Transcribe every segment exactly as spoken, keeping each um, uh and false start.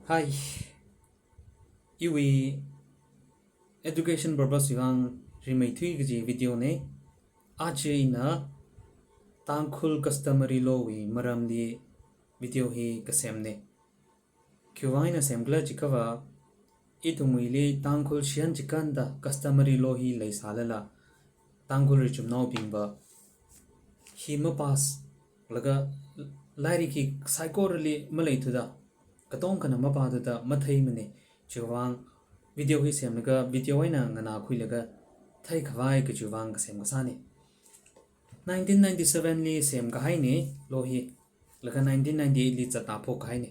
Hi. Iwui education purpose wui vang rimeithui kaji video ne. Aja ina Tangkhul customary law wui maramli video hi kasem ne. Khiwui vang eina semkhala jiakhava, ithumwuili Tangkhul shiyan chikanda customary law hi leisālala, Tangkhul richumnaobingva hi mapass laga lairik hi saikorali maleithuda, katongkhana mapāthuda matheimane. Chiwui vang video hi semlaga, video eina nganākhuilaga theikhavai kajiwui vang kasem kasāne. Nineteen ninety-seven li semkahaine law hi, laga nineteen ninety-eight li zatnā phokkahaine.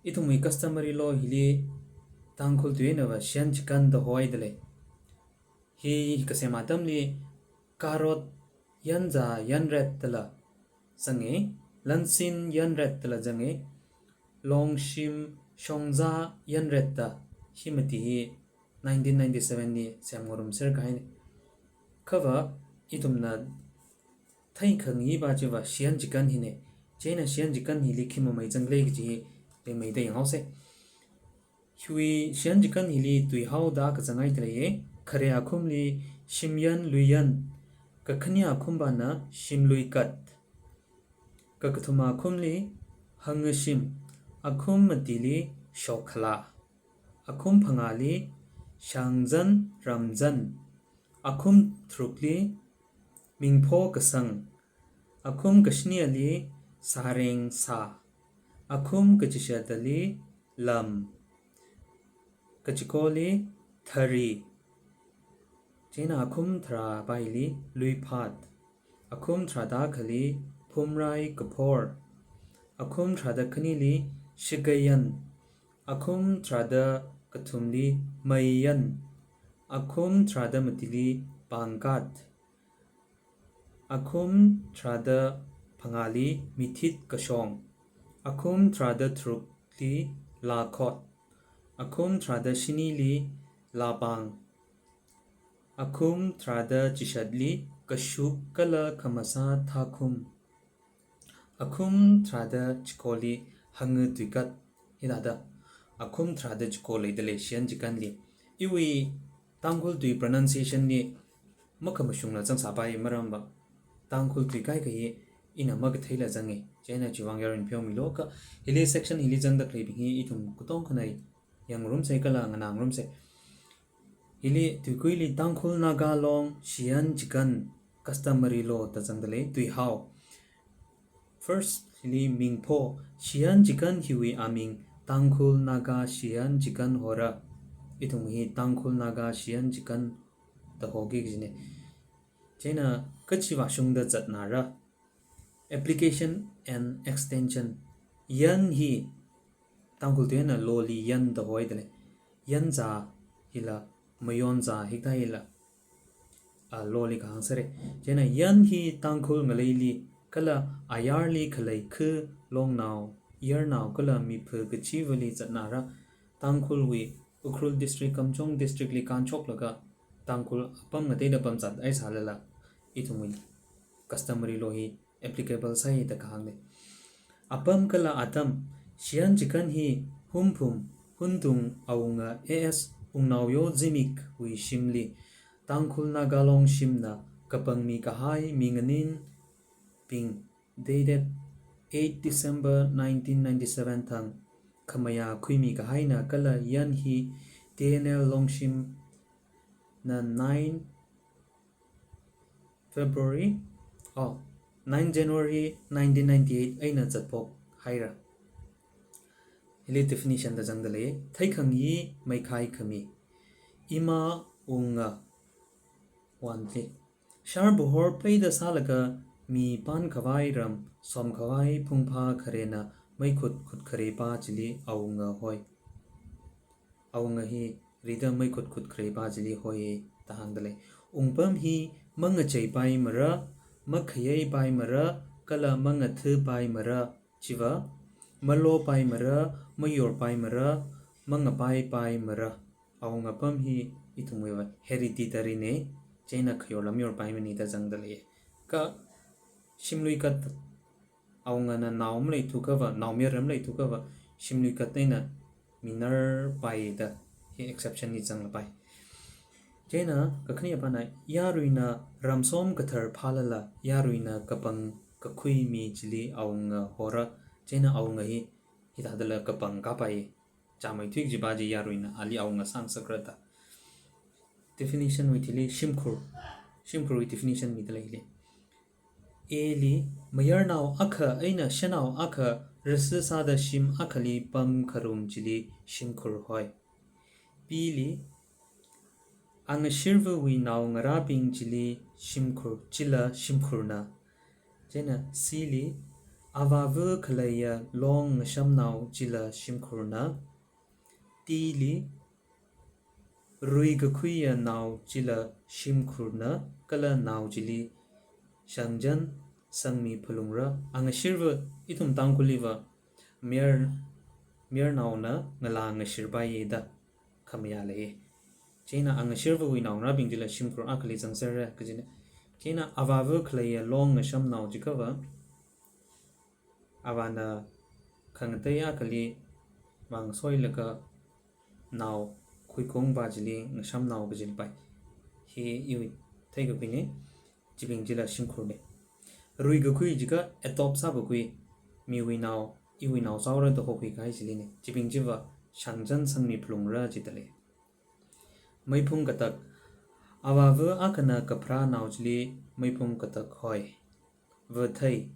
Ithumwui customary law hili Tangkhul tui einava shiyan chikanda hoidalei. Hi kasem atamli karot yanzā yanret dala zange, lansin yanret dala zange, longshim shongzā yanret da, hi mati hi nineteen ninety-seven li semngarumser kahaine. Khava ithumna theikhangayi pa chiva shiyan chikan hine. Chieina shiyan chikan hili khi mamei zanglei kaji hi leimeida yanghaose. Hiwui shiyan chikan hili tuihao da kazangai taleiye. Khare akhumli shimyan luiyan, kakhane akhum pana shimluikat, kakathuma akhumli hangashim, akhum matili shokkhala, akhum phangāli shangzan ramzan, akhum tharukli mingpho kasang, akhum kashinili sāreng sā, akhum kachishātali lam, kachikoli thari, chieina akhum tharā paili luiphat, akhum tharāda akhali phumrai kaphor, akhum tharāda khanili shikayan, akhum tharāda kathumli meiyan, akhum tharāda matili pangkat, akhum tharāda phangāli mithit kashong, akhum tharāda tharukli lakhot, akhum tharāda shinili lapang, akhum tharāda chishatli kashuk kala khamasā thakhum, akhum tharāda chikoli hanga tuikat. Hithāda akhum tharāda chiko leidalei shiyan chikanli. Iwui Tangkhul tui pronunciation li makhamashungla zangsāpai maramva, Tangkhul tui kaikha hi ina makatheila zange. Chieina chiwui vang yaron pheomilu kha, hili section hili zangda khaleibing hi ithum katongkhana yangngarumse kala nganāngarumse. Hili tuikuili Tangkhul Naga Long shiyan chikan customary law da zangdalei, tuihao. First hili mingpho, shiyan chikan hiwui aming Tangkhul Naga shiyan chikan hora. Ithum hi Tangkhul Naga shiyan chikan da hoki kajine. Chieina kachi vāshungda zatnāra? Application and extension. Yan hi Tangkhul tui eina law li yan da hoidalei. Yanzā hila, mayonzā hikathā hila, a, law li kahāng sāre. Chieina yan hi Tangkhul ngaleili kala ayarli khalei khu longnao, yarnao kala mipha kachivali zatnāra. Tangkhulwui Ukhrul district, Kamjong district li kānshoklaga Tangkhul apam ngateida pamzat haisālala, ithumwui customary law hi applicable sāi da kahāngne. Apam kala atam, shiyan chikan hi Hunphum Huntung Awunga A S Wungnaoyo Zimikwui shimli Tangkhul Naga Long shimna kapangmi kahai minganinbing dated eight December nineteen ninety-seven thang khamayā khuimi kahaina kala yan hi T N L Longshimna nine February, oh, nine January nineteen ninety-eight eina zatphok haira. Hili definition da zangdalei, theikhangayi meikhai khami. Ima Wunga, one li. Shar buhor peida sālaga mi pan khavai ram, som khavai phungphā kharena meikhut khut kharei pa chili Awunga hoi. Awunga hi rida meikhut khut kharei pa chili hoi da hāngdalei. Wungpam hi mangachei paimara, makhayei paimara, kala mangatha paimara, chiva, malo paimara, mayor paimara, mangapai paimara. Awunga pam hi ithumwuiva hereditary ne, chieina khayor lamyor paimane da zangdalei. Kha shimluikat Awungana nao maleithuakhava, naomayara maleithuakhava, shimlui kat eina minarpai da hi exception li zanglapai. Chieina kakhanepana yaruina ramsom kathar phālala yaruina kapang kakhui mi chili awunga hora. Chieina awunga hi hithādala kapang kapai. Chāmeithui kajipa chi yaruina ali awunga sāngasakra da. Definition wui thili shimkhur. Shimkhurwui definition midalei hili. A li, mayarnao akha eina shanao akha rasi sāda shim akhali pamkharum chili shimkhur hoi. B li, angashirvawui naongarābing chili shimkhur, chila shimkhurna. Chieina C li, avāva khaleiya long ngashamnao chila shimkhurna. D li, rui kakhuiya nao chila shimkhurna, kala nao chili shangchan sangmi phalungra. Angashirva ithum Tangkhulliva mayar, mayarnaona ngalā ngashirpaiya da khamayā lei. Chieina angashirvawui naongarābing chila shimkhur akhali zangsera kajina. Chieina avāva khaleiya long ngashamnao jiakhava, avāna khangatei akhali vāngasoilaga nao khuikungpa chili ngashamnao kajina pai. Hi iwui theikakhuina, chibing chila shimkhurna. Rui kakhui jiakha adopt sāpakhui, miwui nao, iwui nao sāora da hokhui kahai chilina. Chibing chiva shangchan sangmi phalungra jidalei. Meiphung katak. Avāva akhana kapharānao chili meiphung katak hoi. Vathei.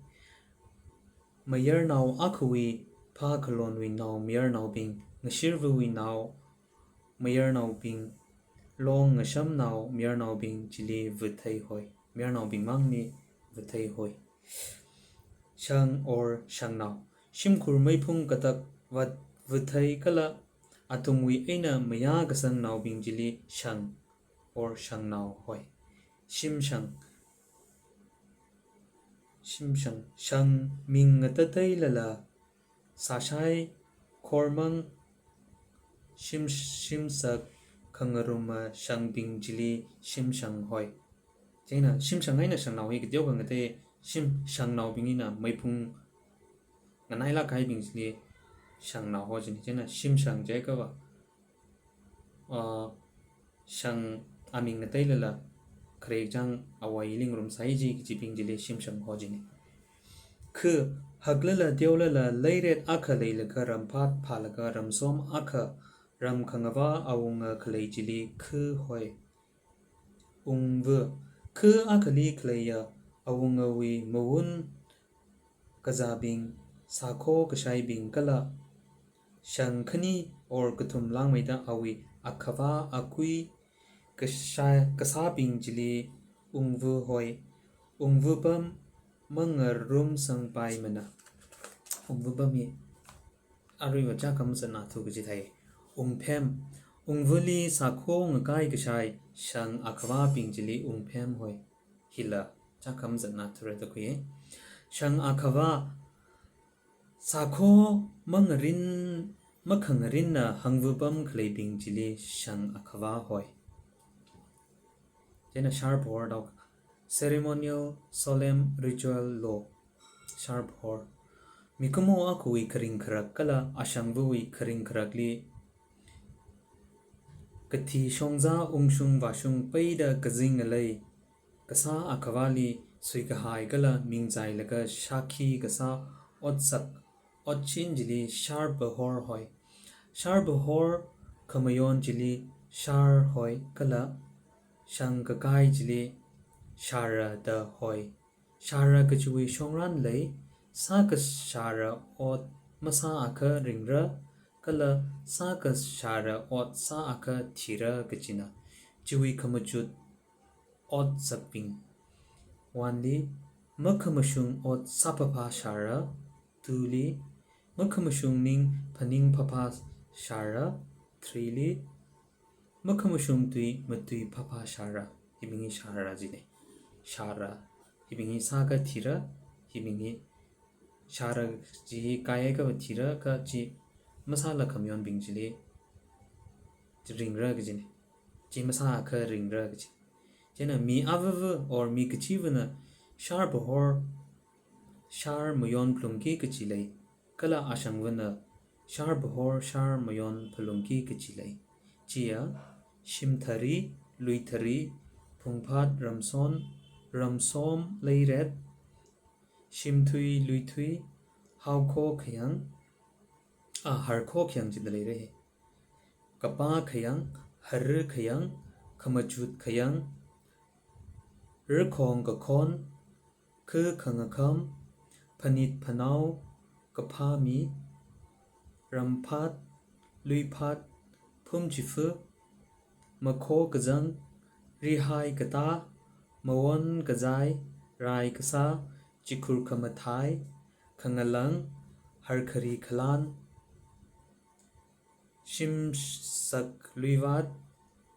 Mayarnao akhawui phākhalonwui nao mayarnaobing, ngashirvawui nao mayarnaobing, long ngashamnao mayarnaobing chili vathei hoi. Mayarnaobing mangli vathei hoi. Shang or shangnao. Shimkhur meiphung katak vat vathei kala athumwui eina mayā kasangnaobing chili shang or shangnao hoi. Shimshang. Shimshang. Shang ming ngatateilala sāshai khormang shim, shimsak khangaruma shangbing chili shimshang hoi. Chieina shimshang eina shangnao hi kateokha ngatei, shim shangnaobing hina meiphung nganailāk kahaibing chili shangnao ho jina. Chieina shimshang jiakhava, ah, shang aming ngateilala kharei kachāng awai lingrumsai ji kajibing chili shimshang ho jina. Khu, haklala teolala leiret akha leilaga ramphāt phālaga ramsom akha ram khangavā awunga khalei chili khu hoi. Ungva. Khu akhali khaleiya awungawui mawun kazābing, sākho kashaibing kala shang khani or kathum langmeida awui akhavā akui kasha, kasābing chili ungva hoi. Ungva pam mangarumsangpaimana. Ungva pam hi aruiva chākham zatnathu kaji thei. Ungphem. Ungvali sākho ngakai kashai shang akhavābing chili ungphem hoi. Hila chākham zatnathura da khuiya. Shang akhavā. Sākho mangarin, makhangarinna hangva pam khaleibing chili shang akhavā hoi. Chieina shar pahor dok. Ceremonial, solemn, ritual, law. Shar pahor. Mikumo akhawui kharing kharak kala ashangvawui kharing kharakli kathi shongza ungshung vāshung peida kazing ngalei kasā akhavāli suikahai kala mingzailaga shākhi kasā otsak otchin chili shar pahor hoi. Shar pahor khamayon chili shar hoi kala shang kakai chili shara da hoi. Shara kachiwui shongran lei, sākashara ot masāakha ringra, kala sākashara ot sāakha thira kajina. Chiwui khamachut otsakbing. One li, makhamashung ot sāphaphā shara. Two li, makhamashung ning phaning phaphā shara. Three li, makhamashung tui matui phaphā shara. Hibing hi shara jina. Shara. Hibing hi sāakha thira. Hibing hi shara chi hi kayai kava thira kachi masāla khamayonbing chili ringra kajina. Chi masāakha ringra kaji. Chieina mi avava or mi kachivana shar pahor shar mayon phalungki kachi lei, kala ashangvana Shar bahor, shar mayon phalungki kachi lei. Chiya, shimthari, luithari, phungphat ramson, ramsom leiret, shimthui, luithui, haokho khayang, a, harkho khayang chida leira hi. Kapa khayang, haru khayang, khamachut khayang, rukhong kakhon, khu khangakham, phanit phanao, kaphā mi, ramphat, luiphat, phum chifu, makho kazang, rihai katā, mawon kazai, rai kasā, chikhur khamathai, khangalang, harkhari khalan, shimsak luivat,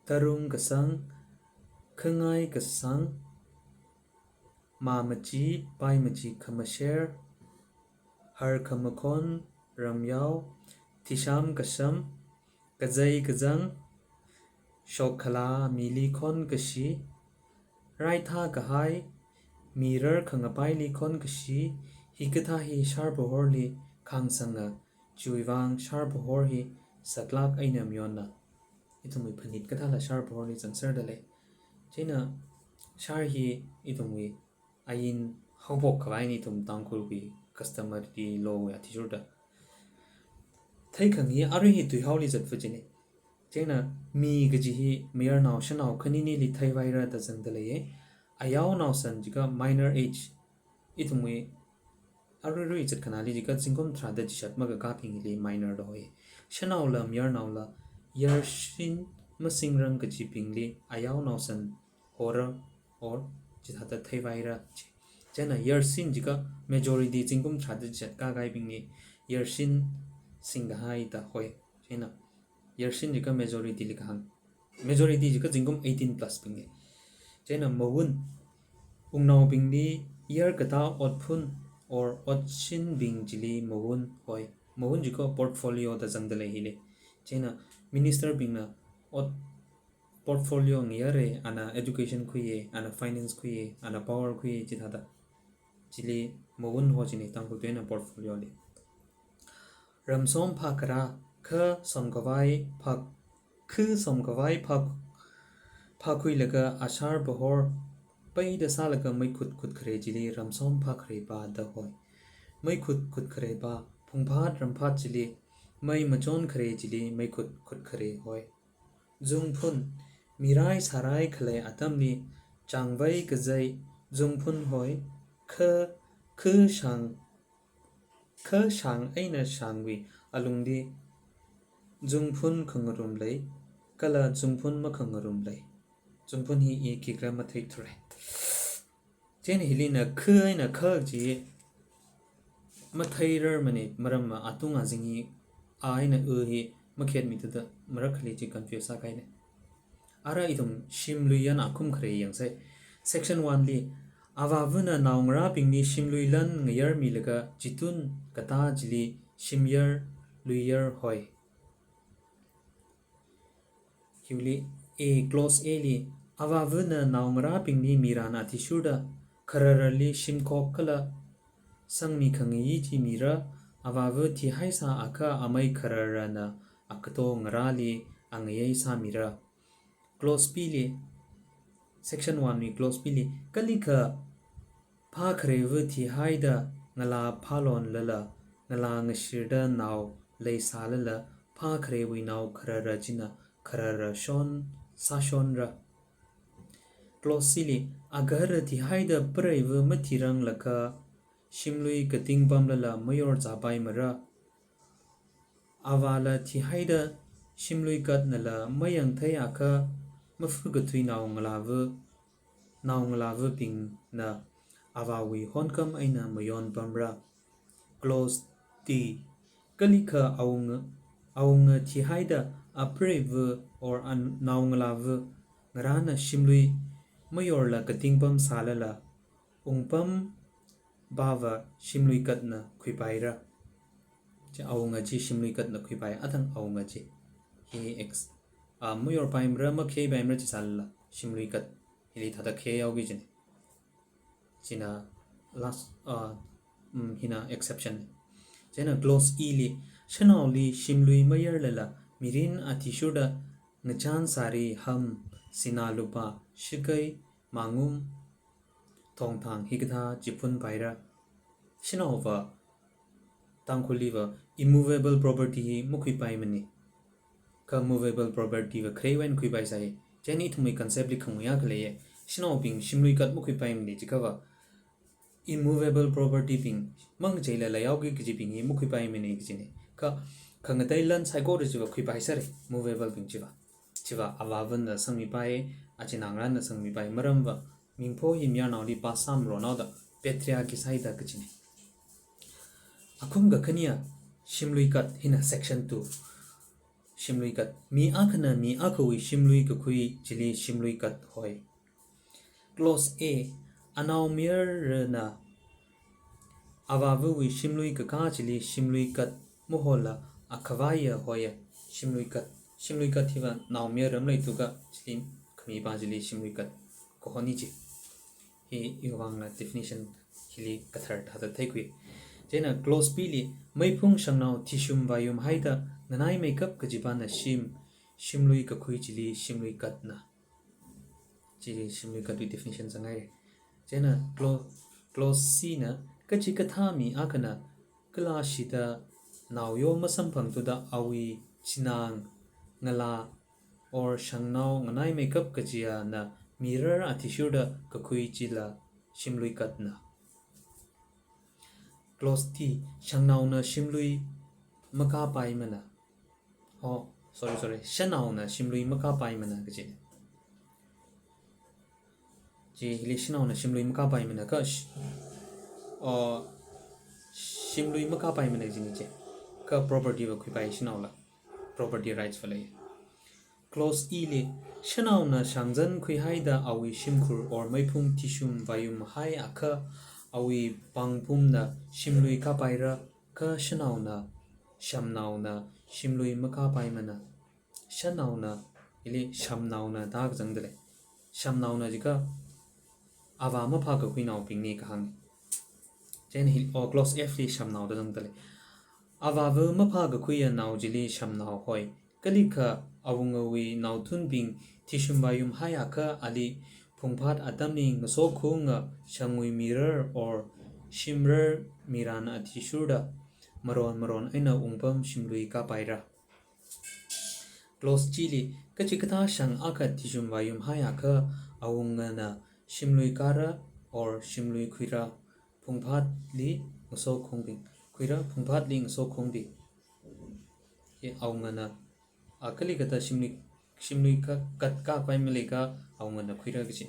tarung kasang, khangai kasang, mā machi, pai machi khamasher, har khamakhon, ramyao, thisham kasham, kazai kazang, shok khalā mili khon kashi, raithā kahai, mirar khangapaili khon kashi, hikathā hi shar bahorli khangsanga, chiwui vang shar bahor hi saklak eina mayonna. Ithumwui phanit kathāla shar bahorli zangserda lei. Chieina shar hi ithumwui ain haophok khavai eina ithum Tangkhulwui customary law wui athishurda theikhangai arui hi tuihaoli zatva chine. Chieina mi kaji hi mayarnao shanao khaninili theivaira da zangda leiye. Ayao naosan jiakha minor age, ithumwui aruirui zatkhanāli jiakha zingkum tharāda chishat makakābingli minor da hoi. Shanaola mayarnaola yarshin masingrang kajibingli ayao naosan hora or chithāda theivaira chi. Chieina yarshin jiakha majority zingkum tharāda chishat kākahaibingli yarshin singkahai da hoi. Chieina yarshin jiakha majority li kahāng. Majority jiakha zingkum eighteen plus bingli. Chieina mawun, wungnaobingli yar katā otphun or otshinbing chili mawun hoi. Mawun jiakha portfolio da zangda lei hili. Chieina minister bingna ot portfolio ngayare, ana education khuiye, ana finance khuiye, ana power khuiye chithāda. Chili mawun ho chine Tangkhul tuina portfolio li. Ramsom phakharā, kha somkhavai phak, khu somkhavai phak, phakhuilaga ashar bahor peida sālaga meikhut khut khare chili ramsom phakhareba da hoi. Meikhut khut khareba, phungphat ramphat chili, mei machon khare chili meikhut khut khare hoi. Zungphun, mirai sarai khalei atamli, changvai kazai, zungphun hoi, kha, khu shang, kha shang eina shangwui alungli, zungphun khangarum lei, kala zungphun makhangarum lei. Zungphun hi i khikhala matheithura. Chieina hilina khu eina kha chi matheirarmane, maramva atung azing hi a eina u hi makhetmida marakkhali chi confuse sākahaine. Ara ithum shimlui yan akhum khare yangsei. Section one li, avāvana naongarābingli shimlui lan ngayarmilaga chitun katā chili shimyar luiyar hoi. Hiwuili, A, clause A li, avāvana naongarābingli miran athishurda khararali shimkhok kala sangmi khangayi chi mira, avāva thihaisā akha amei khararana agato ngarāli angayei sāmira. Clause B li, section one wui clause B li, kalikha phākhareva thihaida ngalā phālonlala, ngalā ngashirda nao leisālala, phākharewui nao kharara china kharara shon sāshonra. Clause C li, agahara thihaida preiva mathiranglakha, shimlui kating pamlala mayor zāpaimara. Avāla thihaida shimlui katnala mayangthei akha mafu kathui naongalāva, naongalāvabingna avāwui honkam eina mayon pamra. Clause D, kalikha awunga, awunga thihaida apreiva or an-, naongalāva ngarāna shimlui mayorla kating pamsālala, ungpam pava shimlui katna khuipaira. Chi awunga chi shimlui katna khuipai, athang awunga chi. Hi ex, a, mayorpaimara, makheipaimara chisālala, shimlui kat hili thāda khei yaoki chine. China last, a, um, hina exception. Chieina clause E li, Shanaoli shimlui mayarlala mirin athishurda ngachān sari, ham, sinā lupā, shakei, mangum, thongthang hikathā chiphun paira. Shanaova Tangkhulliva immovable property hi makhuipaimana. Kha movable property va kharewui eina khuipaisai. Chieina ithumwui concept li khanguiya khaleiya. Shanaobing shimlui kat makhuipaimana jiakhava, immovable property bing, mang chila leihaoki kajibing hi makhuipaimana kajina. Kha, khangatei lan saikora chiva khuipaisāra, movable bing chiva. Chiva avāvana sangmipai, achinā ngarāna sangmipai, maramva mingpho hi mayarnaoli pass sāmaronhaoda, patriarchy sāhaida kajina. Akhum kakhaniya, shimlui kat hina section two. Shimlui kat. Mi akhana mi akhawui shimlui kakhui chili shimlui kat hoi. Clause A, anaomayarana avāvawui shimlui kakā chili shimlui kat mahola akhavaiya hoiya shimlui kat. Shimlui kat hiva naomayara maleithuakha chili khamipa chili shimlui kat kahona chi. Hi iwui vangla definition hili kathar thāda theikhui. Chieina clause B li, meiphung shangnao thishum vāyum haida nganaimeikap kajipana shim, shimlui kakhui chili shimlui katna. Chili shimlui katwui definition zanghai. Chieina clau-, clause C na, kachikathā mi akhana kala shida naoyo masamphangthuda awui chinā ngalā or shangnao nganaimeikap kajiana mirar athishurda kakhui chila shimlui katna. Clause D, shangnaona shimlui makāpaimana. Oh, sorry, sorry. Shanaona shimlui makāpaimana kaji. Chi hili shanaona shimlui makāpaimana kha sh-, oh, shimlui makāpaimana kajina chi. Kha property va khuipai shanaola. Property rights va lei. Clause E li, shanaona shangzan khuihaida awui shimkhur or meiphung thishum vāyum haiakha awui pāngphumna shimlui kāpaira, kha shanaona, shamnaona shimlui makāpaimana. Shanaona, hili shamnaona da kazangda lei. Shamnaona jiakha avā maphākakhuinaobingna kahāng. Chieina hi, oh, clause F li shamnao da zangda lei. Avāva maphākakhuiya nao chili shamnao hoi. Kalikha awungawui naothotbing thishum vāyum haiakha ali phungphat atamli ngasokhunga shangwui mirar or shimrar miran athishurda maron maron eina wungpam shimlui kāpaira. Clause G li, kachikathā shang akha thishum vāyum haiakha awungana shimlui kāra or shimlui khuira, phungphatli ngasokhungbing. Khuira, phungphatli ngasokhungbing. Hi awungana, a, kalikha thāda shimlui, shimlui ka-, kat kāpai maleiakha awungana khuira kaji.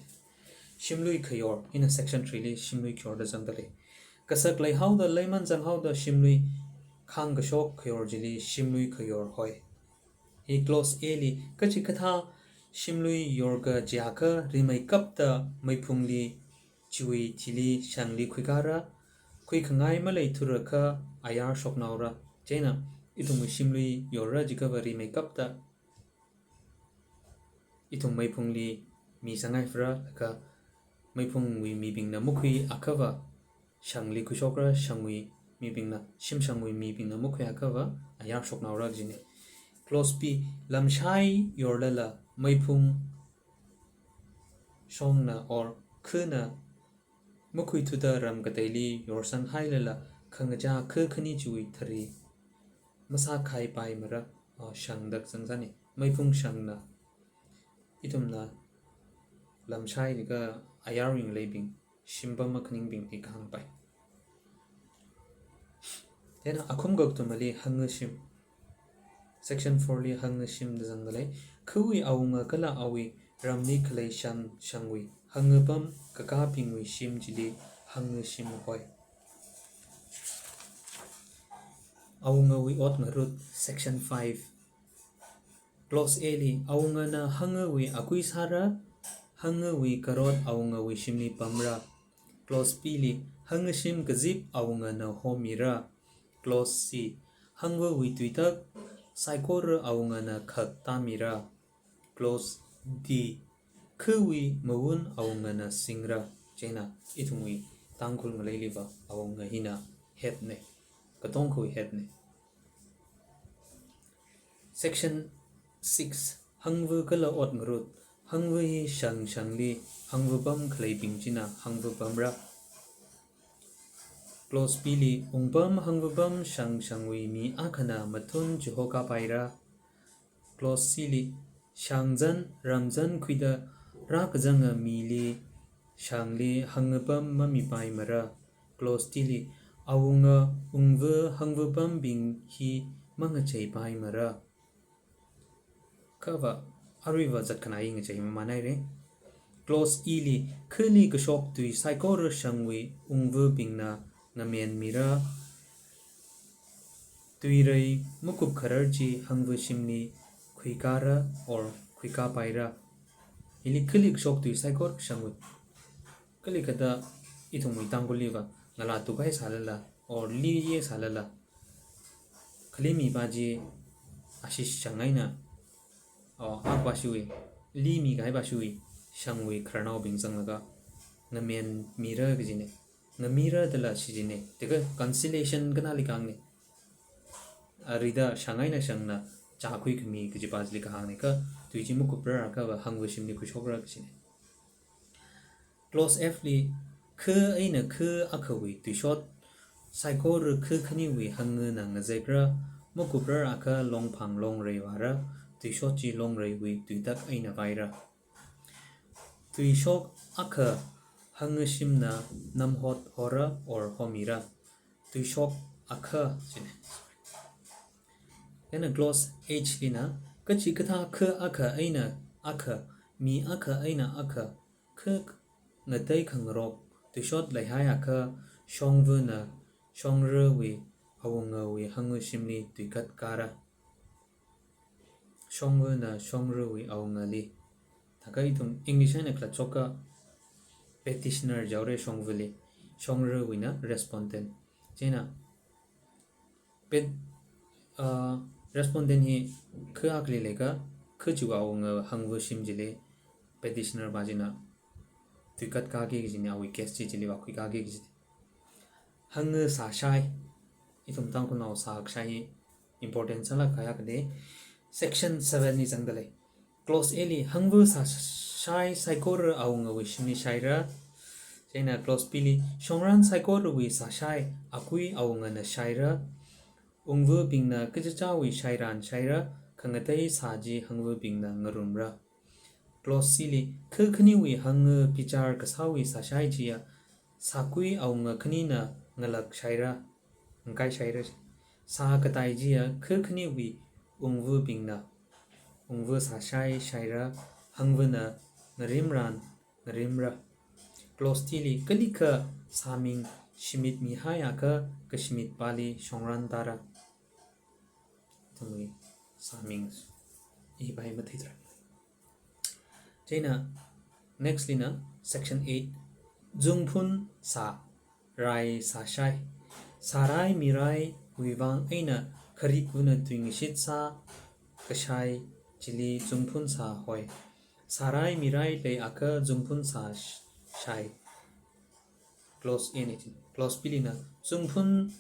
Shimlui khayor, hina section three li shimlui khayor da zangda lei. Kasak leihaoda, leiman zanghaoda shimlui khāngkashok khayor chili shimlui khayor hoi. Hi clause A li, kachikathā shimlui yorga jiakha rimeikapta meiphungli chiwui thili shangli khuikāra, khuikhangai maleithuakha ayar shoknaora. Chieina ithumwui shimlui yorra jiakhava rimeikapta ithum meiphungli mi sāngaifara, kha meiphungwui mibingna makhuiakhava shangli khuishokra, shangwui mibingna, shimshangwui mibingna makhuiakhava ayar shoknaora kajina. Clause B, lamshai yorlala meiphung shongna or khana makhuithuda ram kateili yorsang hailala khangachā kha khani chiwui thari masākhaipaimara, a, shang da kazang sāni. Meiphung shangna, ithumna lamshai jiakha ayarwui ngaleibing, shimpam makhaningbingli kahāngpai. Then akhum kakathumali hangashim. Section four li hangashim da zangda lei. Khawui awunga kala awui ramli khalei shang, shangwui hangapam kakābingwui shim chili hangashim hoi. Awungawui ot ngarut, section five. Clause A li, awungana hangawui akui sāra, hangawui karot awungawui shimli pamra. Clause B li, hangashim kazip awungana homira. Clause C, hangawui tuitak saikora awungana khak tāmira. Clause D, khawui mawun awungana singra. Chieina ithumwui Tangkhul ngaleiliva awunga hina head na, katongkhawui head na. Section six. Hangva kala ot ngarut. Hangva hi shang shangli hangva pam khaleibing china hangva pamra. Clause B li, ungpam hangva pam shang shangwui mi akhana mathun chihokapaira. Clause C li, shangzan ramzan khuida rākazanga mili shangli hangva pam mamipaimara. Clause D li, awunga ungva hangva pambing hi mangacheipaimara. Kha va, aruiva zatkhanai ngachei mamānhaira. Clause E li, khali kashok tui saikora shangwui ungvabingna ngamenmira. Tuirei makup kharar chi hangva shimli khuikara or khuikapaira. Hili khali kashok tui saikora shangwui. Kali kata ithumwui Tangkhulli va, ngala tukai sālala, or li ye sālala. Khali mi pa chi ashi shang eina, or, akwa shiwui, li mikahai pa shiwui, shangwui khararnaobing zanglaga, ngamenmira kajina, ngamira dala shijina, tika conciliation kanali kahāngna. Arida shang eina shangna, chākhui khami kaji pa chili kahāngna, kha tui chi makuprar akha va hangva shimli khuishokra kajina. Clause F li, kha eina kha akhawui tuishot, saikora kha khaniwui hangngana ngazekra, makuprar akha longphang longrei vāra, tuishot chi longreiwui tuitak eina vaira. Tuishok akha hangngashimna namhot hora or homira. Tuishok akha china. Yana clause H lina, kachikathā kha akha eina akha, mi akha eina akha, kha ngatei khangarok, tuishot leihai akha, shongvana shongrawui awungawui hangngashimli tuikatkara. Shongvana shongrawui awungali. Thākha ithum English eina khalatchoka petitioner jaore shongvali. Shongrawuina respondent. China pet, uh, respondent hi kha akhali leiakha, kha chiwui awunga hangva shim chili petitioner pa china tuikatkaki kajina, awui case chi chili vākhuikaki kajina. Hangva sāshai. Ithum Tangkhulnao sākashai hi important sālāk kahai akhana. Section seven li zangdalei. Clause A li, hangva sāshai saikora awungawui shimli shaira. China clause B li, shongran saikorawui sāshai akui awungana shaira. Ungvabingna kachichāwui shairan shaira, khangatei sā chi hangvabingna ngarumra. Clause C li, kha khaniwui hangva bichar kasāwui sāshai chiya, sākui awunga khanina ngalak shaira, ngakai shaira. Sā katai chiya, kha khaniwui ungvabingna, ungva sāshai shaira, hangvana ngarimran ngarimra. Clause D li, kalikha sāming shimikmihai akha kashimit pali shongran tara. Ithumwui sāming ipai matheithra. China next lina section eight, zungphun sā, rai sāshai. Sārai miraiwui vang eina kharikvana tuingashit sākashai chili zungphun sā hoi. Sārai mirai leiakha zungphun sāshai. Clause A na chin. Clause B lina, zungphun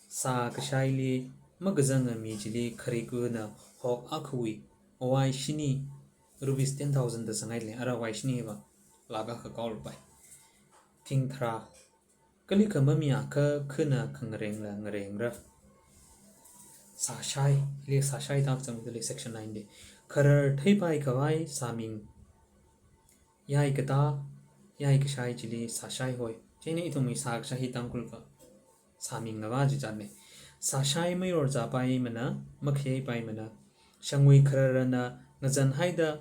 sākashaili makazanga mi chili kharikvana hok akhawui awai shini, rupees ten thousand da zangaile, ara awai shini va lakh akha kaolupai. Thingthra, kalikha mami akha khana khangarengla ngarengra. Sāshai, hili sāshai tak zangdalei section nine li. Kharar theipai khavai sāming. Yaikatā, yaikashai chili sāshai hoi. China ithumwui sākashai hi Tangkhul va sāming ngava chichanne. Sāshai mayor zāpaimana, makhayeipaimana. Shangwui khararana ngazanhaida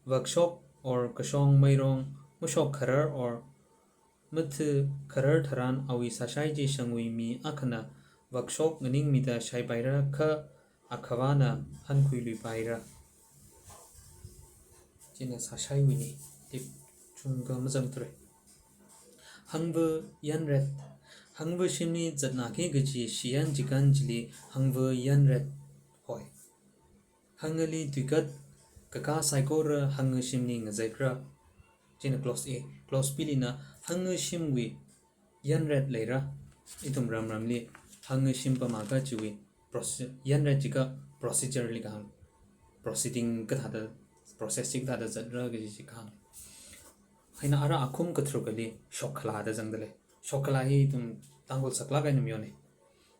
vakshok or kashong mairong mashok kharar or mathu kharar tharan awui sāshai chi shangwui mi akhana vakshok nganingmida shaipaira kha akhavana hankhuiluipaira. China sāshaiwuina, tip chungkha mazangthura. Hangva yanret. Hangva shimli zatnaki kaji shiyan chikan chili hangva yanret hoi. Hangvali tuikat kakā saikora hangva shimli ngazekra. China clause A, clause B lina hangva shimwui yanret leira. Ithum ramramli hangva shim pamaka chiwui proce-, yanret chikha procedure li kahāng. proceeding kathāda, process chi kathāda zatra kaji chi kahāng. Chieina ara akhum katharukali shokkhala da zangdalei. Shokkhala hi ithum Tangkhul saklāk eina mayonna.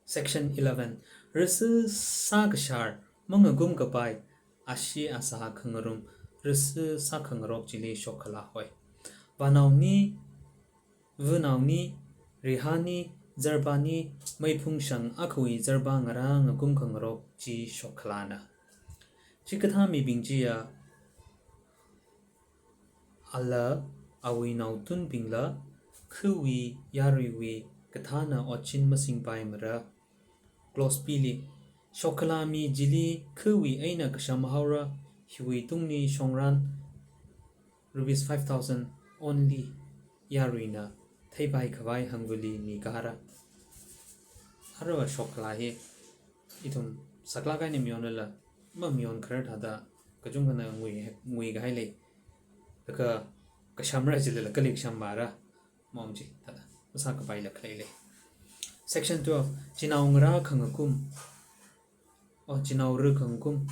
Section eleven. Rasi sākashar, mangakum kapai, ashee asā khangarum, rasi sākhangarok chili shokkhala hoi. Vānaoni, vānaoni, rihāni, zarbāni, meiphung shang akhawui zarbā ngarā ngakum khangarok chi shokkhalana. Chikathā mibing chiya, ala, awui naotunbingla, khawui yaruiwui kathāna otchin masingpaimara. Clause B li, shokkhala mi chili khawui eina kasham haora, hiwui tungli shongran rupees five thousand only yaruina theipai khavai hangvali mikara. Ara shokkhala hi ithum saklāk eina mayonlala, mamayon kharar thāda kachungkhana ngui, ngui kahai lei. Laga kashamra jilala kali kasham mara. Maung chi, thāda masākapaila khalei lei. Section twelve. Chinaongarā khangakum. Oh, chinaora khangakum.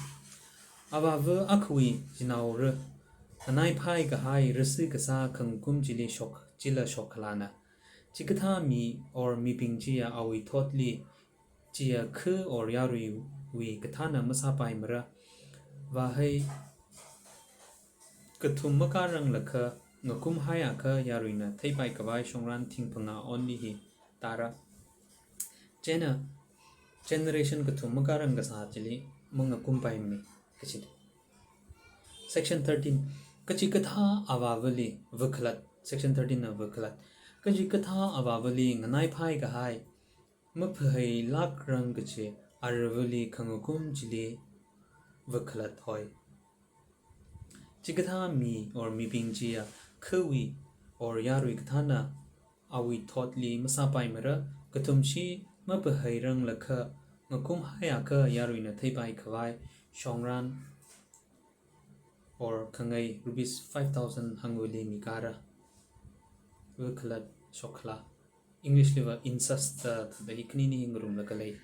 Avāva akhawui chinaora nganaiphai kahai rasi kasā khangakum chili shok, chila shokkhalana. Chikathā mi or mibing chiya awui thotli, chiya kha or yaruiwui kathāna masāpaimara. Vāhei kathum makāranglakha ngakum haiakha yaruina theipai khavai shongran thing phangā only hi tāra. Chieina generation kathum makārang kasā chili mangakumpaimana kachi. Section thirteen. Kachikathā avāvali vakhalat. Section thirteen na vakhalat. Kachikathā avāvali nganaiphai kahai maphaheilākrang kachi aravali khangakum chili vakhalat hoi. Chikathā mi or mibing chiya khawui or yarui kathāna awui thotli masāpaimara, kathumshi mapaheiranglakha ngakum haiakha yaruina theipai khavai shongran or khangai rupees five thousand hangvali mikara. Vakhalat, shokkhala. English liva incest, uh, thāda hi khanini hi ngarumlaga lei.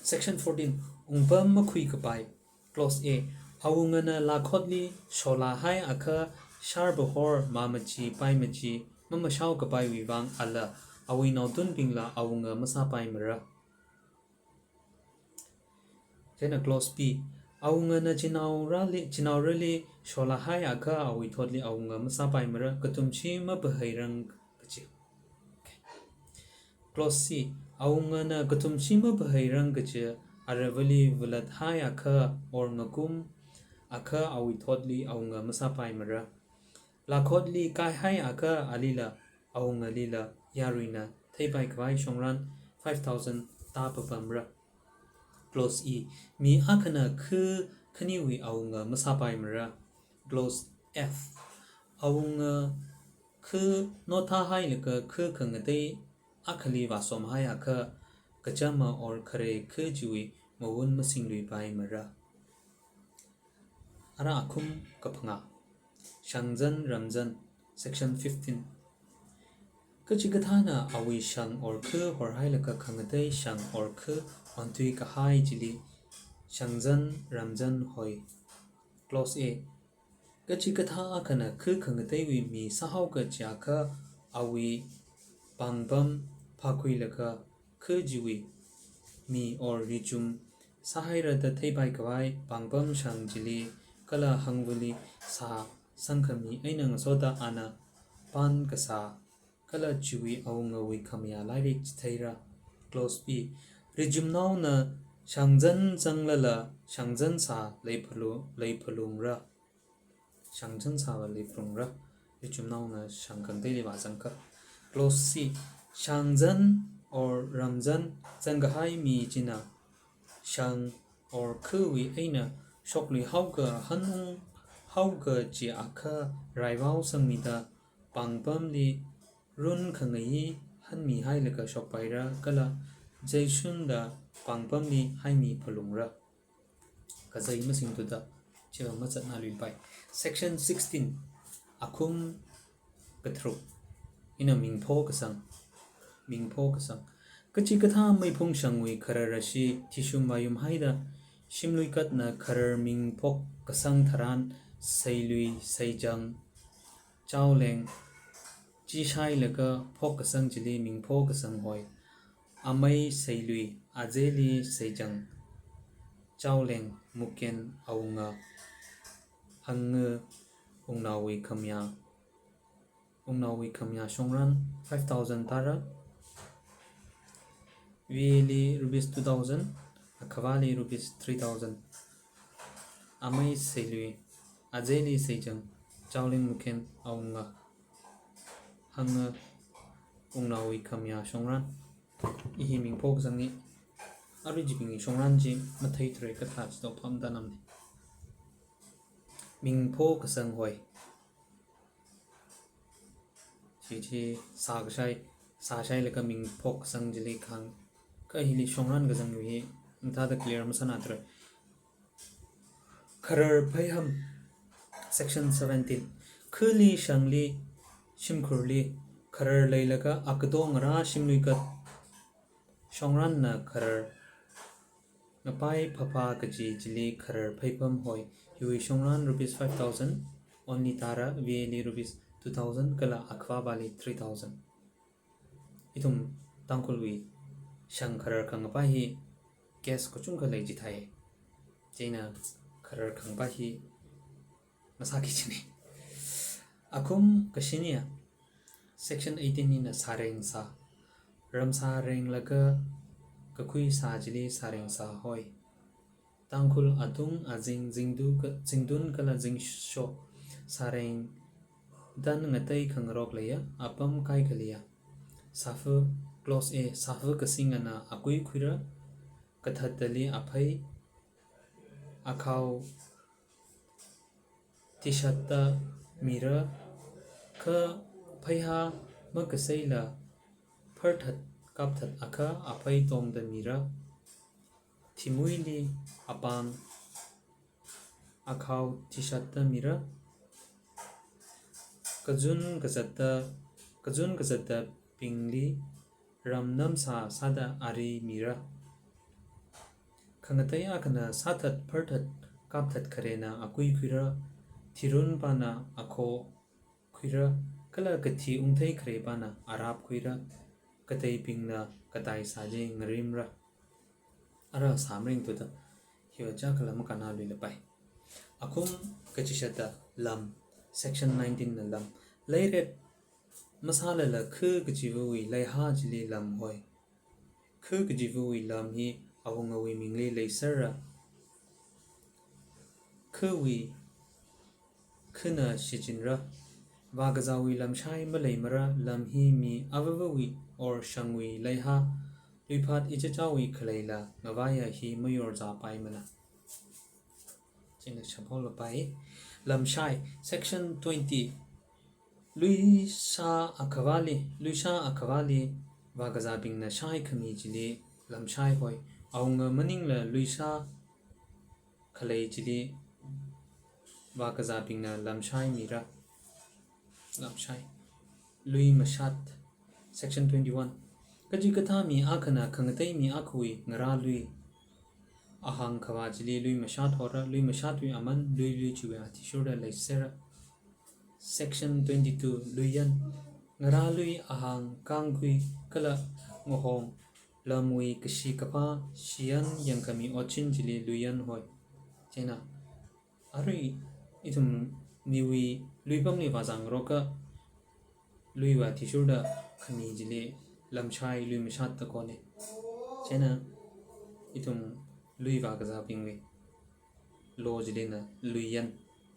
Section fourteen. Wungpam makhui kapai. Clause A. Awungana lākhotli shola haiakha sharbahor mamachi paimachi mamashao kapaiwui vang ala awui naotunbingla awunga masāpaimara. Chieina clause B. Awungana chinaorali, chinaorali shola haiakha awui thotli awunga masāpaimara, kathumshi mapaheirang kachi. Okay. Clause C. Awungana kathumshi mapaheirang kachi aravali valat haiakha or ngakum akha awui thotli awunga masāpaimara. Lākhotli kai haiakha alila, awungalila, yaruina theipai khavai shongran five thousand tāpapamra. Clause E. Mi akhana kha khaniwui awunga masāpaimara. Clause F. Awunga kha notha hailaga kha khangatei akhali vāsom haiakha kachama or khare kha chiwui mawun masingluipaimara. Ara akhum kaphangā. Shangzan ramzan. Section fifteen. Kachikathāna awui shang or kha horhailaga khangatei shang or kha onthui kahai chili shangzan ramzan hoi. Clause A. Kachikathā akhana kha khangateiwui mi sāhaokajiakha awui pāngpam phākhuilaga kha chiwui mi or rijum sāhaira da theipai khavai pāngpam shang chili kala hangvali sā sangkhami eina ngasoda ana pan kasā kala chiwui awungawui khamayā lairik chitheira. Clause B. Rijumnaona shangzan zanglala shangzan sā leiphalu, leiphalungra. Shangzan sāva leiphalungra. Rijumnaona shang khangateili vāzangakha. Clause C. Shangzan or ramzan zangkahai mi china shang or khawui eina shokluihaoka hanunghaokajiakha raivao sangmida pāngpamli run khangayi hanmihailaga shokpaira kala zeishunda pāngpamli haimiphalungra. Kazei masingthuda chiva mazatnaluipai. Section sixteen. Akhum katharuk. Ina mingpho kasang. Mingpho kasang. Kachikathā meiphung shangwui khararashi thishum vāyum haida Shimluikatna kharar mingphok kasang tharan seilui, seichang, chaoleng, chi shailaga phok kasang chili mingpho kasang hoi. Amei seilui, ajeli seichang, chaoleng, muken, awunga, hanga, wungnaowui khamya, wungnaowui khamya shongran five thousand tara, V A li rupees two thousand, Akhavali rupees three thousand. Amei seilui, ajeli seichang, chaoleng, muken, awunga, hanga, wungnaowui khamya shongran. I hi mingpho kasangni, arui chibingwui shongran chi matheithura kathā chito pamda namni. Mingpho kasang hoi. Chi chi sākashai, sāshailaga mingphok kasang chili khang. Kha hili shongran kazangwui hi mathāda clear masānathura. Kharar pheiham, section seventeen. Khali shangli, shimkhurli kharar leilaga akadong ra shimluikat shongranna kharar ngapai phapha kaji chili kharar pheipham hoi. Hiwui shongran rupees five thousand, only tara, V A li rupees two thousand, kala Akhavali three thousand. Ithum Tangkhulwui shang kharar khangapai hi case kachungkha lei chithai. Chieina kharar khangapai hi masāki chini. Akhum kashiniya, section eighteen hina sāreng sā. Ramsā renglaga kakhui sā chili sāreng sā hoi. Tangkhul atung azing, zingdu ka-, zingtun kala zingsho sāreng dan ngatei khangarok leiya, apam kaikhaliya. Sāfa, clause A, sāfa kasing ana akui khuira, kathatali aphei, akhao tishatta mira, kha pheiha makaseila pharthat kapthat akha aphei tongda mira, thimuili apāng akhao tishatta mira, kazun kazatta, kazun kazattabingli ram namsā sāda ari mira. Khangatei akhana sāthat pharthat kapthat kharena akui khuira, thirunpana akho khuira, kala kathi ungthei kharepana arap khuira, kateibingna katai sāje ngarimra. Ara sāmaringthuda, hiva chakhala makānna luilapai. Akhum kachishata lam, section nineteen na lam. Leiret masālala kha kachivawui leiha chili lam hoi. Kha kachivawui lam hi awungawui mingli leisera. Khawui khana shichinra. Vākazāwui lamshai maleimara, lam hi mi avavawui or shangwui leiha, luiphat ichachāwui khaleila ngavaiya hi mayorzāpaimana. China shaphola pai. Lamshai, section twenty. Luishā Akhavali, luishā Akhavali vākazābingna shai khami chili lamshai hoi. Awunga maningla luishā khalei chili vākazābingna lamshai mira. Lamshai. Lui mashat. Section twenty-one. Kachikathā mi akhana khangatei mi akhawui ngarālui ahāng khavā chili lui mashat hora, lui mashatwui aman, luilui chiwui athishurda leisera. Section twenty-two, luiyan. Ngarālui ahāng kangkhui kala ngahong, lamwui kashi kaphā shiyan yangkhami otchin chili luiyan hoi. China, arui ithum miwui luipamli vāzangroka, luiva thishurda khami chili lamshai lui mashat da kone. China, ithum lui vākazābingwui lo chilina luiyan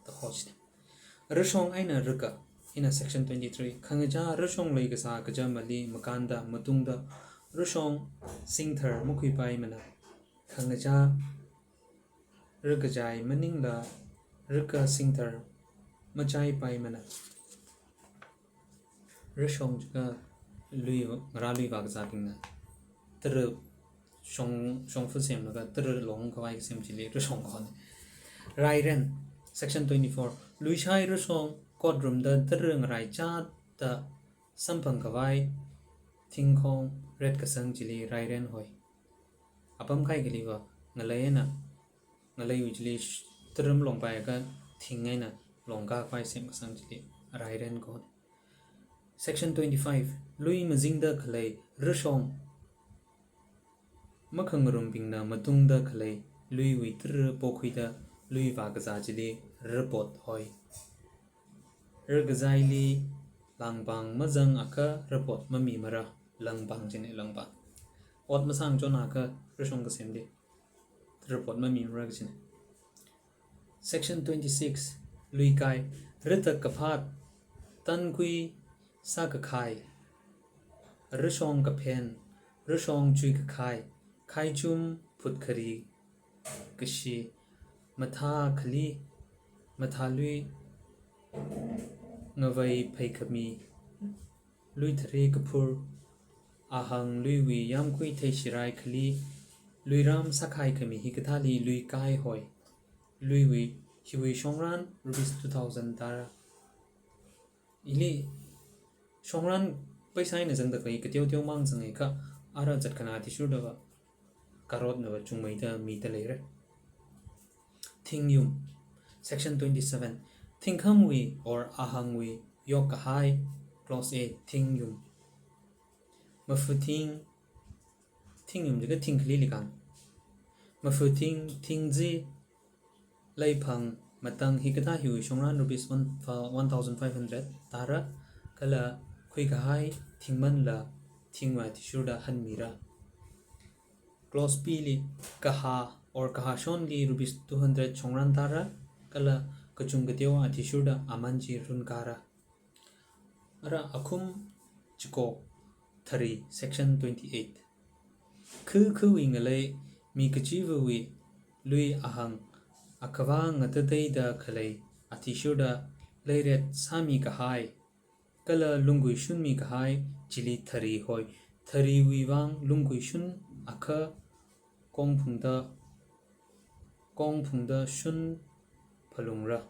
da kochine. Rashong eina raka, ina section twenty-three. Khangachā rashong leikasā kachamali makānda matungda rashong singthar makhuipaimana. Khangachā rakachai maningla raka singthar machaipaimana. Rashong chikha lui, ngarālui vākazābingna tara shong, shongfa semlaga tara long khavai kasem chili rashong kone. Rairen, section twenty-four. Luishai rashong court room da tara ngaraichāda samphang khavai thingkhong retkasang chili rairen hoi. Apam kaikhaliva ngalei eina ngaleiwui chili sh-, tara malongpaiakha thing eina longkakhavai semkasang chili arairen kahona. Section twenty-five, lui mazingda khalei rashong makhangarumbingna matungda khalei luiwui tara pokhuida lui vākazā chili rapot hoi. Rakazaili langpang mazangakha rapot mamimara, langpang chine, langpang. Ot masāngachonakha rashong kasemli rapot mamimara kachine. Section twenty-six, luikai, ratak kaphat, tankui sākakhai, rashong kaphen, rashong chuikakhai, khaichum phutkhari kashi, mathā khali, mathālui, ngavei pheikhami, lui thari kaphur, ahang luiwui yamkui theishirai khali, luiram sākhaikhami hikathāli luikai hoi. Luiwui, hiwui shongran rupees two thousand tara. Ili shongran paisa eina zangda khalei kateoteo mang zangaikha, ara zatkhanā athishurdava karotnava chungmeida mida leira. Thingyum, section twenty-seven. Thingkhamwui or ahangwui yokkahai, clause A, thingyum. Mafuthing, thingyum jiakha thingkhali likang. Mafuthing, thingzi, leiphang, matang hikathā hiwui shongran rupees one, one thousand five hundred tara, kala khuikahai thingmanla thingwui athishurda hanmira. Clause B li, kahā or kahāshonli rupees two hundred shongran tara, kala kachung kateo athishurda aman chi runkara. Ara akhum chiko thari, section twenty-eight. Khu khuwui ngalei mi kachivawui lui ahang, akhavā ngatateida khalei athishurda leiret sāmikahai, kala lunggui shunmikahai chili thari hoi. Thariwui vang lunggui shunakha kongphungda, kongphungda shun phalungra.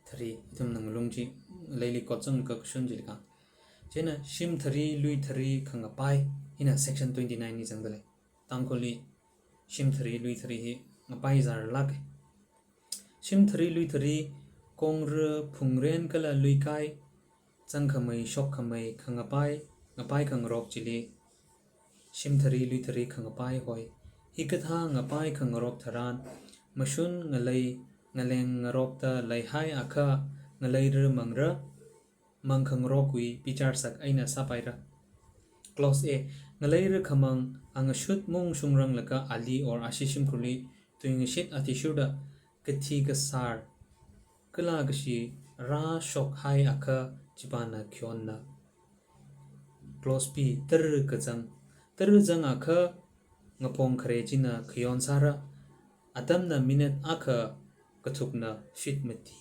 Thari, ithumna ngalung chi, leili kotsang kashun chi likang. Chieina shim thari, lui thari khangapai, hina section twenty-nine li zangda lei. Tangkhulli shim thari, lui thari hi ngapai zar lāka. Shim thari, lui thari, kongra, phungren kala luikai, zangkhamei, shokkhamei khangapai, ngapai khangarok chili shim thari, lui thari khangapai hoi. Hikathā ngapai khangarok tharan, mashun ngalei, ngaleng ngarokta leihaiakha, ngaleira mangra, mang khangarokwui bichar sak eina sāpaira. Clause A, ngaleira khamang angashut mung shungranglakha ali or ashi shimkhurli tuingashit athishurda kathi kasar, kala kashi rāshokhaiakha chipāna khayonna. Clause B, tara kazang. Tara zangakha ngapong khare china khayon sāra, atamna minute akha kathukna feet mati,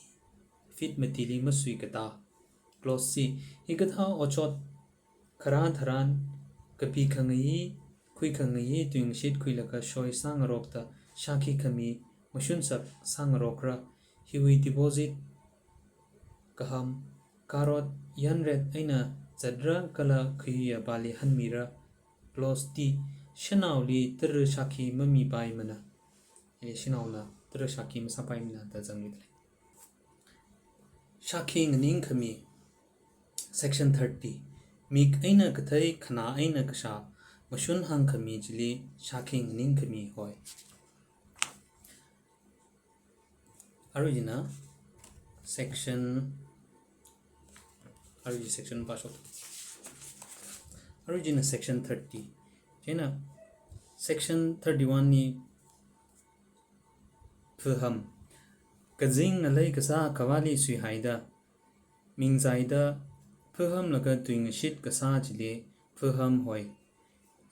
feet matili masuikatā. Clause C, hikathā otshot kharā tharan, kapi khangayi, khui khangayi tuingashit khuilaga shoi sāngarokta shākhi khami mashunsak sāngarokra, hiwui deposit kaham, karot yanret eina zatra kala khayuiya pāli hanmira. Clause D, shanaoli tara shākhi mamipaimana. Ili shanaona tara shākhi masāpaimana da zangmida lei. Shākhi nganingkhami, section thirty. Mik eina kathei, khanā eina kashā mashun hāngkhami chili shākhi nganingkhami hoi. Arui china section, arui section pāshok. Arui china section thirty. Chieina section thirty-one li phaham. Kazing ngalei kasā akhavāli suihaida, mingzaida, phahamlaga tuingashit kasā chili phaham hoi.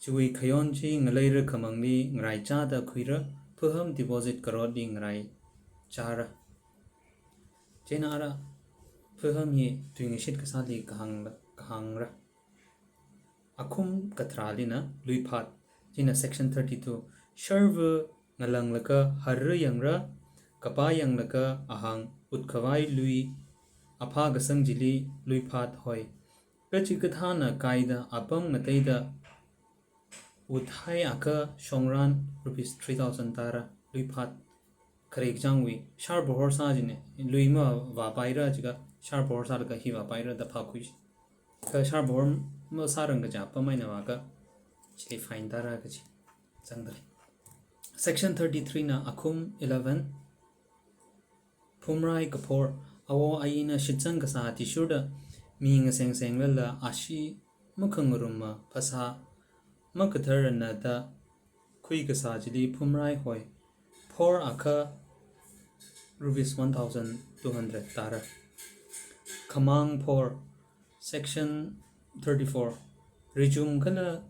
Chiwui khayon chi ngaleira khamangli ngaraichāda khuira, phaham deposit karotli ngaraichāra. Chieina ara phaham hi tuingashit kasāli kahāng, kahāngra. Akhum katharālina luiphat, china section thirty-two. Sharva ngalānglaga harra yangra, kapā yanglaga ahang utkhavai lui aphā kasang chili luiphat hoi. Kachikathāna kaida apam ngateida Wuthai akha shongran rupees three thousand tara, luiphat kharek changwui, shar bohor sā jine, lui mavāpaira jiakha, shar bohor sālaga hi vāpaira da phākhui. Kha shar bohor masārang kaja pamaina vākha, chili fine tara kaji. Zangdalei. Section thirty-three na akhum eleven. Phumrai kaphor, awo ayina shitsang kasā athishurda, mi ngaseng senglala ashee makhangarumma phasā makatharana da khui kasā chili phumrai hoi, phor akha rupees one thousand two hundred tara. Khamang phor, section thirty-four. Rijum kala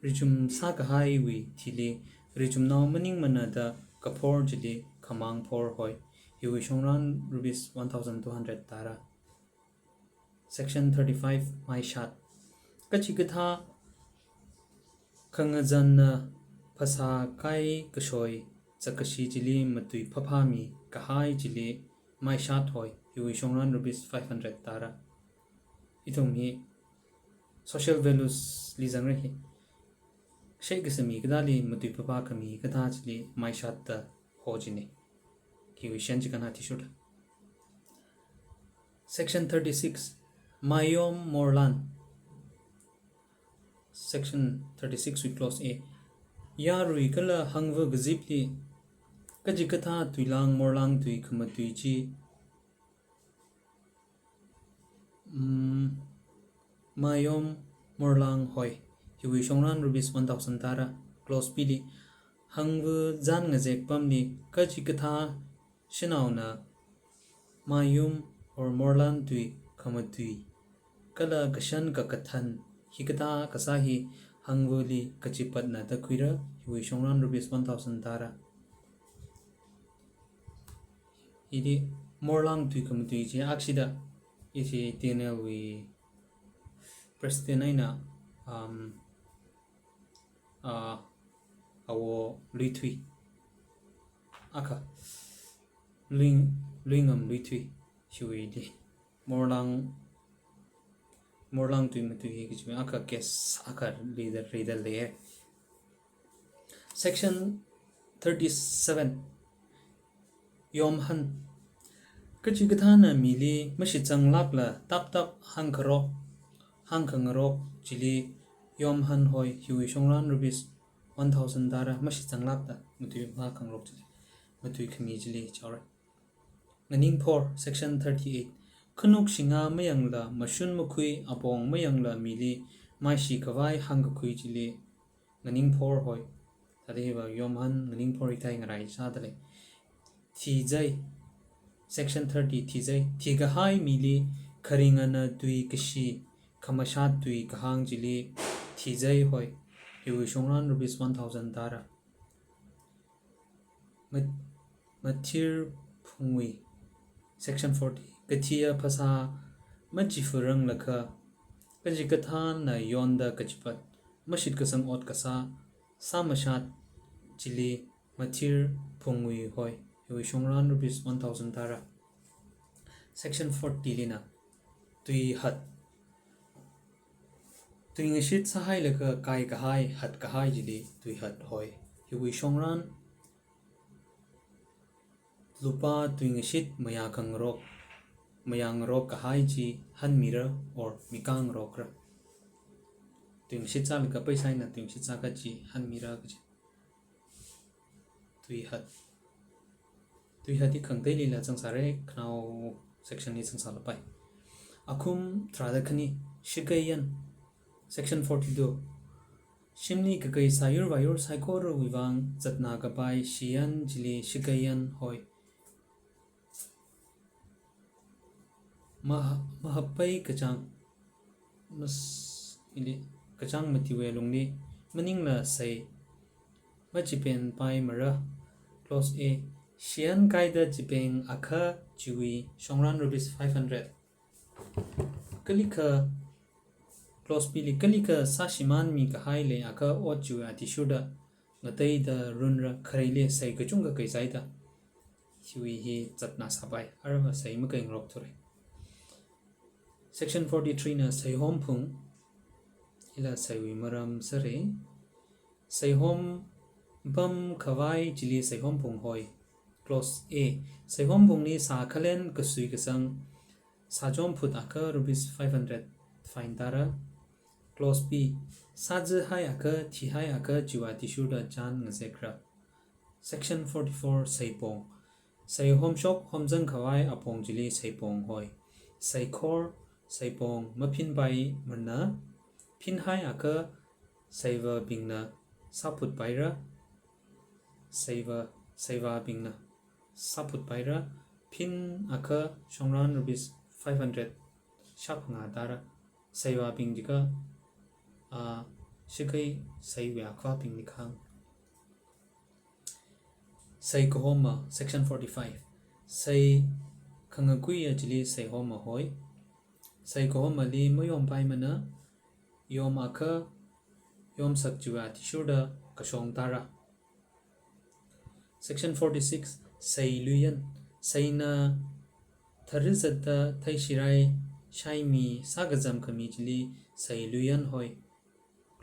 rijum sākahaiwui thili, rijumnao maningmana da kaphor chili khamang phor hoi, hiwui shongran rupees one thousand two hundred tara. Section thirty-five, maishat. Kachikathā khangazanna phasā kai kashoi, zakkashi chili matui phaphāmi kahai chili maishat hoi, hiwui shongran rupees five hundred tara. Ithum hi social values li zangra hi. Shei kasāmi kathāli matui phaphā khami kathā chili maishat da ho jine. Hiwui shen chikana athishurda. Section thirty-six, mayom morlan. Section thirty-six wui clause A. Yarui kala hangva kazipli, kachikathā tuilang morlang tui khamatui chi, mm, mayom morlang hoi, hiwui shongran rupees one thousand tara. Clause B li, hangva zan ngazek pamli, kachikathā shanaona mayom or morlan tui khamatui kala kashan kakathan hikathā kasā hi hangvali kachipatna da khuira, hiwui shongran rupees one thousand tara. Hili morlang tui khamatui chi akshida, ishi T N L wui president eina, um, ah, awo luithui. Akha, lui, luingam luithui. Shiwuili. Morlang, morlang tui matui hi kachi akha case akha leida, leida lei. Section thirty-seven. Yomhan. Kachikathāna mili mashitsanglākla tap tap hāngkharok, hāngkhangarok chili yomhan hoi, hiwui shongran rupees one thousand tara, mashitsanglākda matui phaphā khangarok chili, matui khami chili chaora. Nganingphor, section thirty-eight. Khanuk shinga mayangla, mashun makhui apong mayangla mili maishi khavai hāngkakhui chili nganingphor hoi. Thāda hiva yomhan nganingphor hithai ngarai sādalei. Thizai, section thirty, thizai. Thikahai mili kharingana tui kashi, khamashat tui kahāng chili thizai hoi, hiwui shongran rupees one thousand tara. Mat-, mathir phungwui. Section forty. Kathiya phasā machifaranglakha, kachikathāna yonda kachipat, mashitkasang ot kasā, sāmashat chili mathir phungwui hoi, hiwui shongran rupees one thousand tara. Section forty lina, tuihat. Tuingashit sāhailaga kaikahai, hatkahai chili tuihat hoi, hiwui shongran lupā tuingashit mayākhangarok, mayāngarok kahai chi hanmira or mikāngarokra. Tuingashit sālaga paisa eina tuingashit sākahai chi hanmira kaji. Tuihat. Tuihat hi khangateilila zangsāra, khanao section li zangsālapai. Akhum tharāda khani, shakeiyan. Section forty-two. Shimli kakei sāyur vāyur saikorawui vang zatna kapai shiyan chili shakeiyan hoi. Maha-, mahapai kachāng, mas-, ili, kachāng matiwui lungli, maningla sei machipenpaimara. Clause A, shiyan kaida chipeng akha chiwui shongran rupees five hundred. Kalikha, clause B li, kalikha sāshimānmi kahai leiakha ot chiwui athishurda ngateida runra, khareili sei kachungkha keizaida. Chiwui hi zatna sāpai, arava sei makeingarok thura. Section forty-three na seihom phung. Ila seiwui maram sāra. Seihom pamkhavai chili seihom phung hoi. Clause A. Seihom phungli sākhalen kasui kasang sāchom phut akha rupees five hundred fine tāra. Clause B. Sāzihaiakha, thihaiakha chiwui athishurda chān ngazekra. Section forty-four, seipong. Seihomshok homzangkhavai apong chili seipong hoi. Seikhor, seipong maphinpaimarna, phinhaiakha seivabingna sāphut paira. Seiva, seivabingna sāphut paira. Phinakha shongran rupees five hundred shap nga tāra. Seivabing jiakha, ah, shakei seiwui akhavabingli kahāng. Seikahoma, section forty-five. Seikhangakuiya chili seihoma hoi. Seikahomali mayompaimana, yomakha yomsak chiwui athishurda kashong tāra. Section forty-six, seiluiyan. Seina tharizatta theishirai shaimi sākazam khami chili seiluiyan hoi.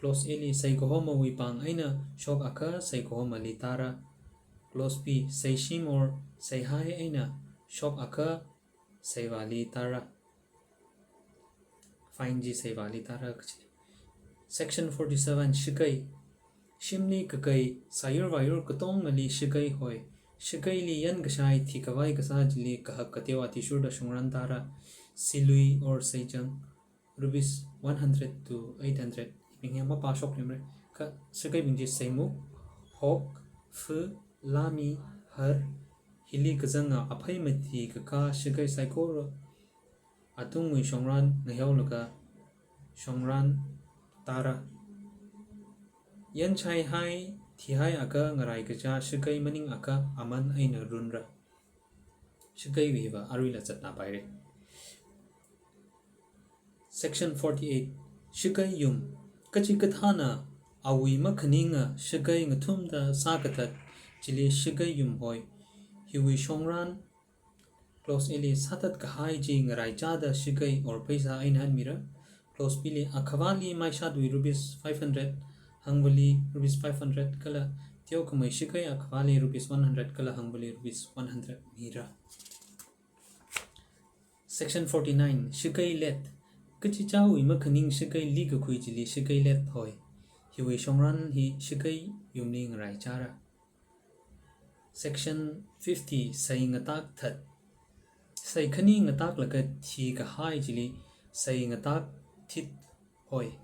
Clause A li seikahomawui pāng eina shokakha seikahomali tāra. Clause B, seishim or seihai eina shokakha seivali tāra. Fine chi seivali tāra kachi. Section forty-seven, shakei. Shimli kakei, sāyur vāyur katongali shakei hoi. Shakeili yankashai thikhavai kasā chili kahak kateo athishurda shongran tāra. Silui or seichang, rupees one hundred to eight hundred. Ibing hi mapāshoklemre. Kha shakeibing chi seimuk, hok, fu, lami, har, hili kazanga aphei mati kakā shakei saikora atungwui shongran ngahiaolaga shongran tāra. Yanchaihai, thihaiakha ngarai kachā shakei maningakha aman eina runra. Shakeiwuiva aruila zatna paire. Section forty-eight, shakei yum. Kachikathāna awui makhaninga shakei ngathumda sākathat chili shakei yum hoi. Hiwui shongran, clause A li sāthat kahai chi ngaraichāda shakei or pheisā eina hanmira. Clause B li akhavali maishatwui rupees five hundred, hangvali rupees five hundred kala teokhamei shakei akhavali rupees one hundred kala hangvali rupees one hundred mira. Section forty-nine, shakei let. Kachichāwui makhaning shakei likakhui chili shakei let hoi. Hiwui shongran hi shakei yumli ngaraichāra. Section fifty, seingatak that. Seikhani ngataklaga thikahai chili seingatak thit hoi.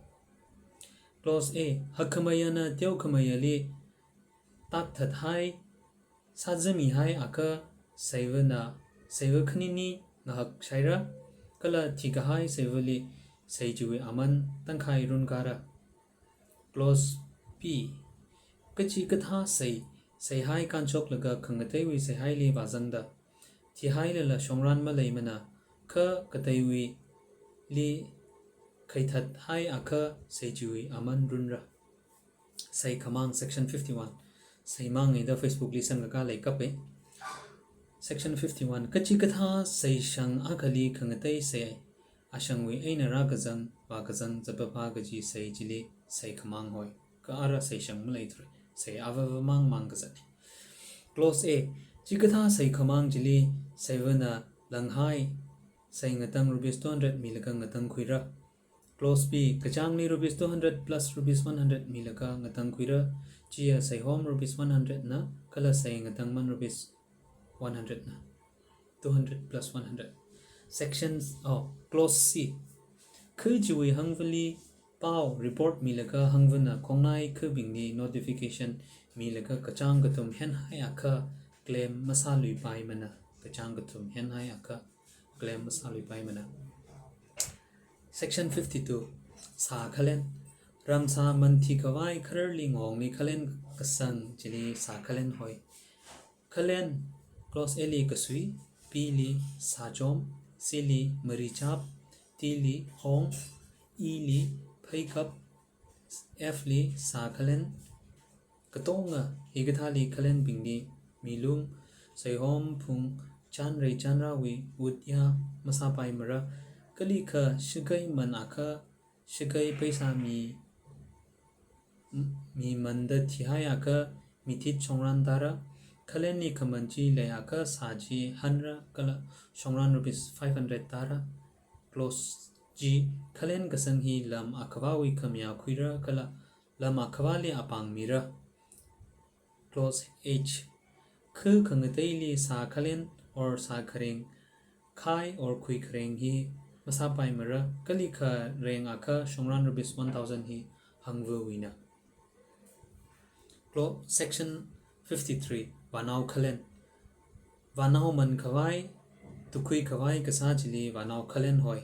Clause A, hakkhameiyana teokhameiyali takthathai, sāzamihaiakha seivana, seiva khanini ngahak shaira, kala thikahai seivali sei chiwui aman tangkhai runkara. Clause B, kachikathā sei, seihai kānshoklaga khangateiwui seihaili vāzangda, thihailala shongran maleimana, kha kateiwuili khaithathaiakha sei chiwui aman runra. Seikhamang, section fifty-one. Seimang ida Facebook li semkakā leikape. Section fifty-one. Kachikathā seishang akhali khangatei sei ashangwui eina rākazang, vākazang, zatpapa kaji sei chili seikhamang hoi. Kha ara seishang maleithura. Sei avāvamang mang kazat. Clause A. Chikathā seikhamang chili seivana langhai sei ngatang rupees two hundred milaga ngatangkhuira. Clause B, kachāngli rupees two hundred plus rupees one hundred milaga ngatangkhuira, chiya seihom rupees one hundred na, kala seingatangman rupees one hundred na. Two hundred plus one hundred. Sections, oh, clause C. Kha chiwui hangvali pao report milaga hangvana khongnai khabingli notification milaga kachāng kathum henhaiakha claim masāluipaimana, kachāng kathum henhaiakha claim masāluipaimana. Section fifty-two, sākhalen. Ramsā man thikhavai khararli ngongli khalen kasang chili sākhalen hoi. Khalen, clause A li kasui, B li sāchom, C li marichap, D li hong, E li pheikap, F li sākhalen. Katonga hikathāli khalenbingli milung, seihom phung, chānrei chānrāwui utya masāpaimara, kalikha shakei manakha shakei pheisā mi mimanda thihaiakha mithit shongran tara, khalenli khaman chi leiakha sā chi hanra kala shongran rupees five hundred tara. Clause G, khalen kasang hi lam akhavāwui khamayā khuira kala lam akhavāli apāng mira. Clause H, khu khangateili sā khalen or sā khareng, khai or khui khareng hi masāpaimara, kali kharengakha shongran rupees one thousand hi hangvawuina. Clause, section fifty-three, vānao khalen. Vānao man khavai, tukhui khavai kasā chili vānao khalen hoi.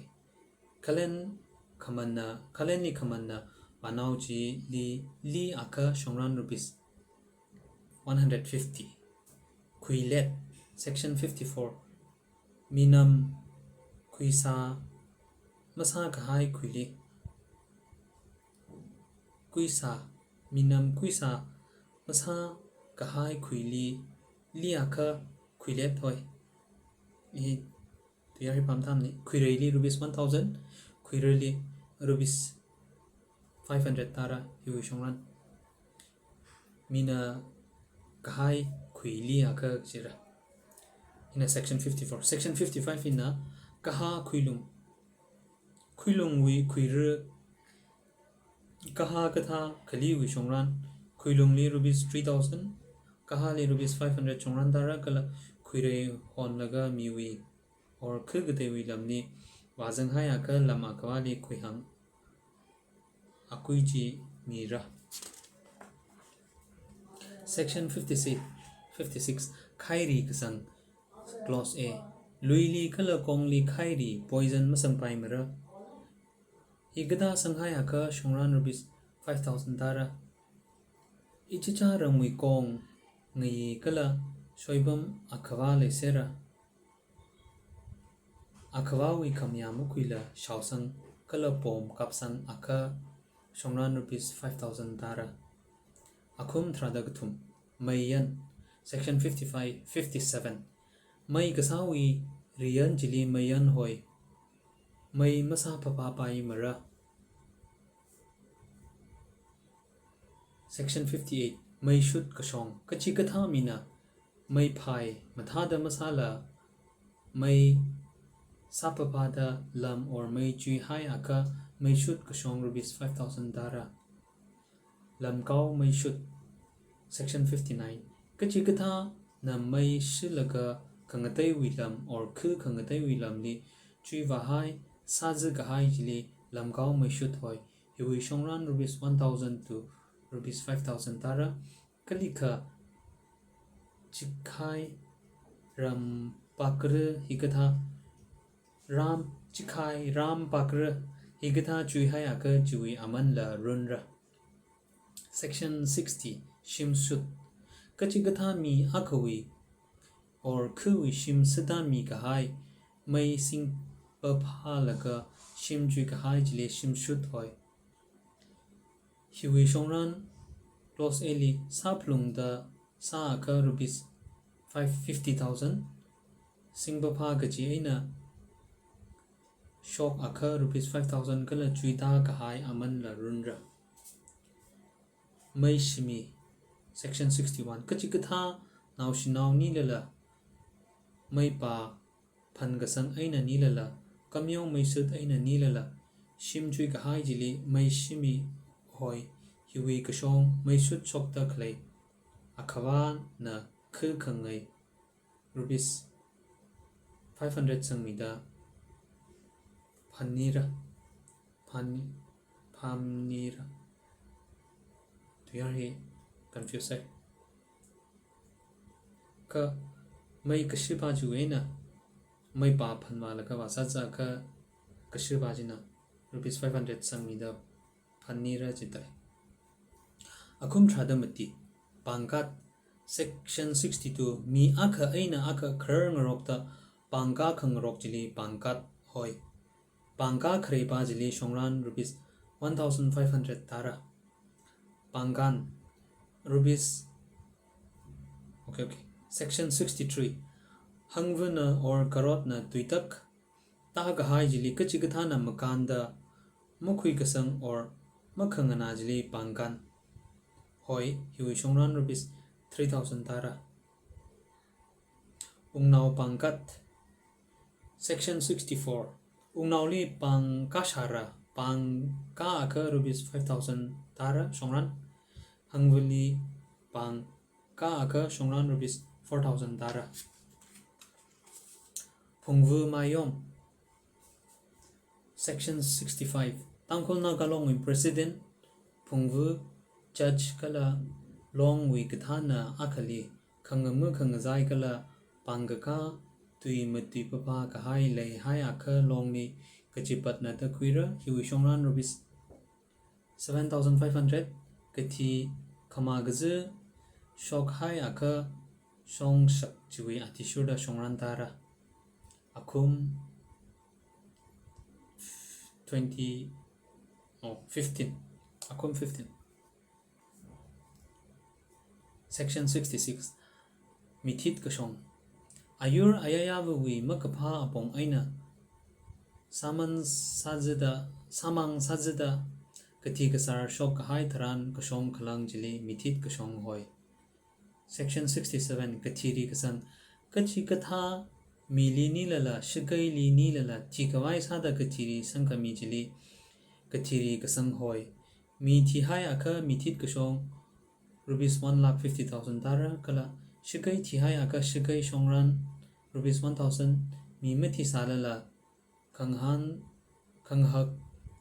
Khalen khamanna, khalenli khamanna vānao chili liakha shongran rupees one hundred fifty. Khuilet, section fifty-four. Minam khuisā masākahai khuili. Khuisā, minam khuisā masākahai khuili liakha khuilet hoi. Hi tuiyār hi pamthamni. Khuireili rupees one thousand, khuirarli rupees five hundred tara hiwui shongran. Minakahai khuiliakha jira. Hina section fifty-four. Section fifty-five hina kaha khuilung. Khuilungwui khuira kaha kathā khaliwui shongran. Khuilungli rupees three thousand, kahali rupees five hundred shongran tara kala khuirei honlaga miwui or khu kateiwui lamli vāzanghaiakha lam akhavāli khuihāng akui chi mira. Section fifty-six, fifty-six, khairi kasang. Clause A, luili kala kongli khairi, poison, masangpaimara. Hikathā sanghaiakha shongran rupees five thousand tara. Ichicha ramwui kong, ngayi kala shoipam akhavā leisera, akhavāwui khamayā makhuila shaosang kala pom kapsangakha shongran rupees five thousand tara. Akhum tharāda kathum, meiyan, section fifty-five, fifty-seven. Mei kasāwui riyan chili meiyan hoi. Mei masāphaphāpaimara. Section fifty-eight, meishut kashong. Kachikathā mina meiphai mathāda masāla, mei sāphaphāda lam or mei chuihaiakha meishut kashong rupees five thousand tara. Lamkao meishut. Section fifty-nine, kachikathāna mei shilaga khangateiwui lam or khu khangateiwui lamli chuivāhai, sāzakahai chili lamkao meishut hoi. Hiwui shongran rupees one thousand to rupees five thousand tara. Kalikha chikhai rampakra hikathā ram, chikhai rampakra hikathā chuihaiakha chiwui amanla runra. Section sixty, shimshut. Kachikathā mi akhawui or khuwui shim sāda mikahai, mei singpaphālaga shim chuikahai chili shimshut hoi. Hiwui shongran, clause A li sāphalungda sāakha rupees five, fifty thousand, singpaphā kaji eina shokakha rupees five thousand kala chuida kahai amanla runra. Meishimi, section sixty-one, kachikathā naoshinao nilala, meipā phankasang eina nilala, kamyao meishut eina nilala, shim chuikahai chili meishimi hoi. Hiwui kashong meishut shokda khalei akhavāna khu khangai rupees five hundred sangmida phanira, phan, phanira. Tuiyār hi confuse hai. Kha mei kashipā chiwui eina meipā phanvālaga vāsāzakha kashipā china rupees five hundred sangmida phanira jitai. Akhum tharāda mati, pangkat, section sixty-two, mi akha eina akha kharar ngarokta pangkā khangarok chili pangkat hoi. Pangkā khareipā chili shongran rupees one thousand five hundred tara. Pangkan, rupees, okay, okay. Section sixty-three, hangvana or karotna tuitak tākahai chili kachikathāna makānda makhuikasang or makhanganā chili pangkan. hoi, hiwui shongran rupees three thousand tāra. Wungnao pangkat. Section sixty-four. Wungnaoli pangkashāra, pangkā akha rupees five thousand tāra shongran. Hangvali pangkā akha shongran rupees four thousand tāra. Phungvu mayom. Section sixty-five. Tangkhul Naga Longwui President, Phungvu, Judge kala Longwui kathāna akhali khangamu khangazai kala pangkakā tui matui papā kahai leihai akha Longli kachipatna da khuira, hiwui shongran rupees seven thousand five hundred, kathi khamā kazi shokhai akha shongshak chiwui athishurda shongran tāra. Akhum twenty, oh, fifteen. Akhum fifteen. Section sixty-six. Mithit kashong. Ayur ayayāvawui makaphā apong eina sāmang sāzada, sāmang sāzada, kathi kasār shok kahai tharan kashong khalang chili mithit kashong hoi. Section sixty-seven. Kathiri kasang. Kachikathā mili nilala, shakaili nilala, thikhavai sāda kathiri sangkhami chili kathiri kasang hoi. Mi thihai akha mithit kashong rupees one lakh fifty thousand tāra kala shakai thihai akha shakai shongran rupees one thousand, mi mathisālala khangahān, khangahak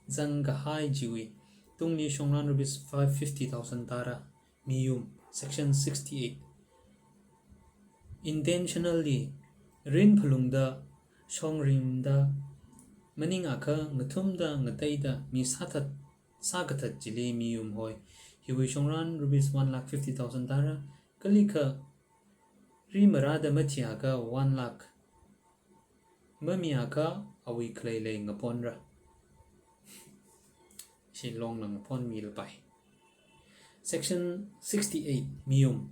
zangkahai chiwui tungli shongran rupees five fifty thousand tāra. Miyum. Section sixty-eight. Intentionally, rin phalungda, shongrimda, maning akha ngathumda ngateida mi sāthat, sākathat chili miyum hoi. Hiwui shongran rupees one lakh fifty thousand tāra, kalikha ri marāda mathi akha one lakh, mami akha awui khalei lei ngaponra. Shilongna ngaponmilapai. Section sixty-eight, miyum.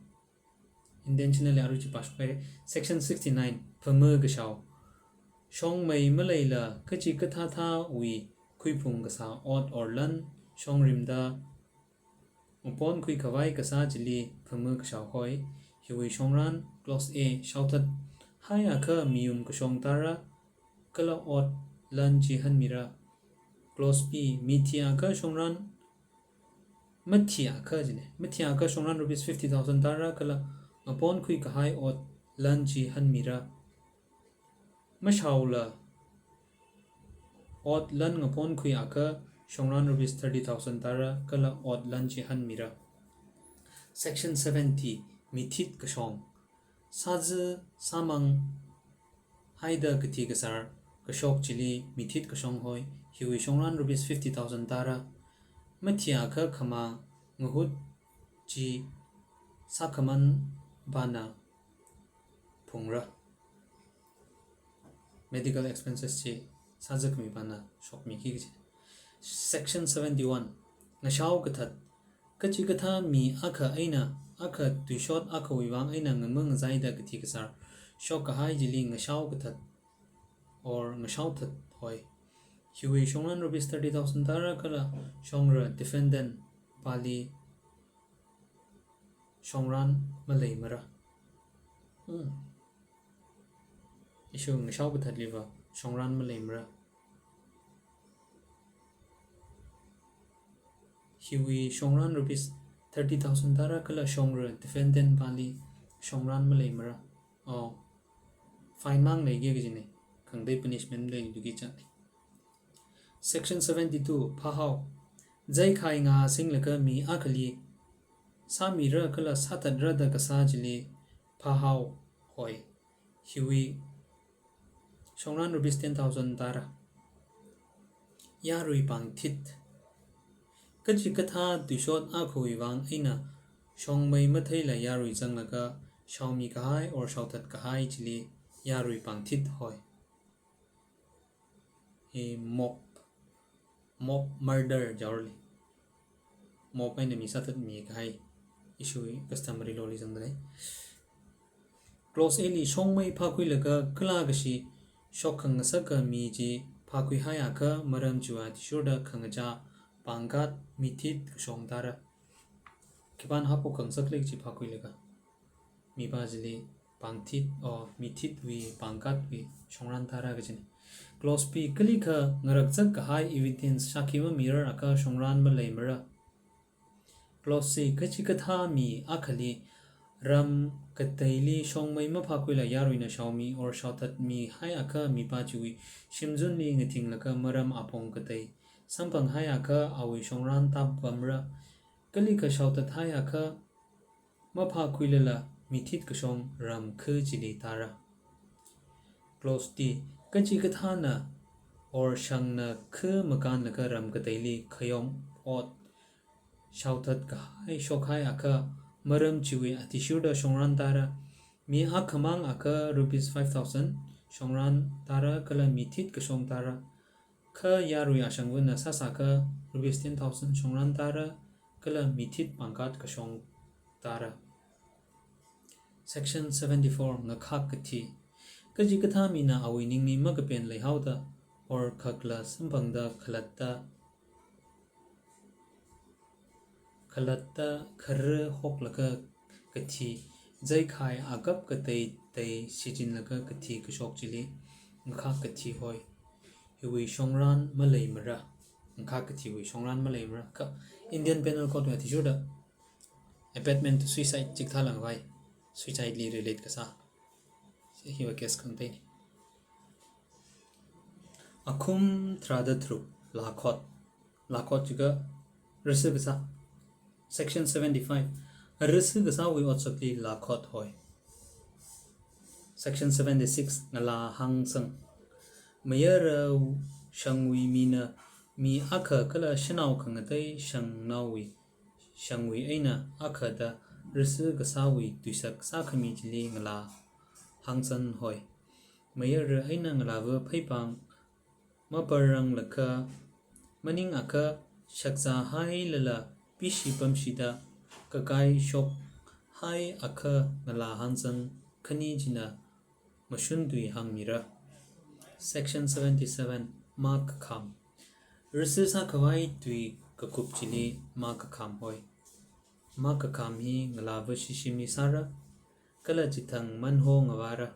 Intentionally aruchi pashok haira. Section sixty-nine, phama kashao. Shongmei maleila kachikathāthāwui khuiphung kasā ot or lan shongrimda mapon khuikhavai kasā chili phama kashao hoi. Hiwui shongran, clause A, shaothathai akha miyum kashong tāra kala ot lan chi hanmira. Clause B, mithi akha shongran, mathi akha chine, mathi akha shongran rupees fifty thousand tāra kala mapon khuikahai ot lan chi hanmira. Mashaola ot lan ngapon khui akha shongran rupees thirty thousand tāra kala ot lan chi hanmira. Section seventy, mithit kashong. Sāzi sāmang haida kathi kasār kashok chili mithit kashong hoi. Hiwui shongran rupees fifty thousand tāra. Mathi akha khamā ngahut chi sākhaman pana phungra. Medical expenses chi sāzakmi pana shokmiki kaji. Section seventy-one. Ngashao kathat. Kachikathā mi akha eina, akha tuishot akhawui vang eina ngamang ngazaida kathi kasār shok kahai chili ngashao kathat or ngashao that hoi. Hiwui shongran rupees thirty thousand tāra kala shongra defendant pali shongran maleimara. Hmm. Ishu ngashao kathatliva shongran maleimara. Hiwui shongran rupees thirty thousand tāra kala shongra defendant pali shongran maleimara. Oh. Fine mang leiki kajine. Khangatei punishment leidiki chane. Section seventy-two, phāhao. Zaikhai ngā singlaga mi akhali sāmira kala sāthatra da kasā chili phāhao hoi. Hiwui shongran rupees ten thousand tāra. Yarui pangthit. Kachikathā tuishot akhawui vang eina shongmei matheila yarui zanglaga shaomi kahai or shaothat kahai chili yarui pangthit hoi. Hi mob, mob murder jaorli. Mob eina mi sāthatmi kahai issue customary law li zangdalei. Clause A li shongmei phākhuilaga kala kashi shok khangasaka mi chi phākhuihai akha maram chiwui athishurda khangachā pangkat mithit kashong tāra. Khipāna haophok khangasak lei kachi phākhuilaga, mipā chili pāngthit, oh, mithitwui pāngkatwui shongran tara kachina. Clause B, kalikha ngarakzak kahai evidence, shākhi mamirar akha shongran maleimara. Clause C, kachikathā mi akhali ram kateili shongmei maphākhuila yaruina shaomi or shaothatmi haiakha mipā chiwui shimzunli ngathinglaga maram apong katei samphanghaiakha awui shongran tāpamra. Kalikha shaothathaiakha maphākhuilala mithit kashong ram khu chili tara. Clause D, kachikathāna or shangna khu makānlaga ram kateili khayom ot shaothat kahai shokhaiakha maram chiwui athishurda shongran tara. Mi akhamang akha rupees five thousand shongran tara kala mithit kashong tara. Kha yarui ashangvana sāsākha rupees ten thousand shongran tara kala mithit pāngkat kashong tara. Section seventy-four, ngakhak kathi. Kachikathā mina awui ningli makapen leihaoda or khakla samphangda khalatta khalatta khara hoklaga kathi zaikhai akap katei tei shichinlaga kathi kashok chili ngakhak kathi hoi. Hiwui shongran maleimara. Ngakhak kathiwui shongran maleimara. Kha Indian Penal Code wui athishurda abetment to suicide chikathā langvai, suicide li relate kasā. Hiwui case khangateina. Akhum tharāda tharuk, lākhot. Lākhot jiakha rasi kasā. Section seventy-five, rasi kasāwui otsakli lākhot hoi. Section seventy-six, ngalā hāngsang. Mayara shangwui mina mi akha kala shanao khangatei shangnaowui shangwui eina akhada rasi kasāwui tuisak sākhami chili ngalā hāngsan hoi. Mayara eina ngalāva pheipāng maparanglakha maningakha shakzāhailala pishi pamshida kakai shokhaiakha ngalā hāngsan khani china mashun tui hāngmira. Section seventy-seven, makakham. Rasi sākhavai tui kakup chili makakham hoi. Makakham hi ngalāva shishimli sāra, kala chithang manho ngavāra.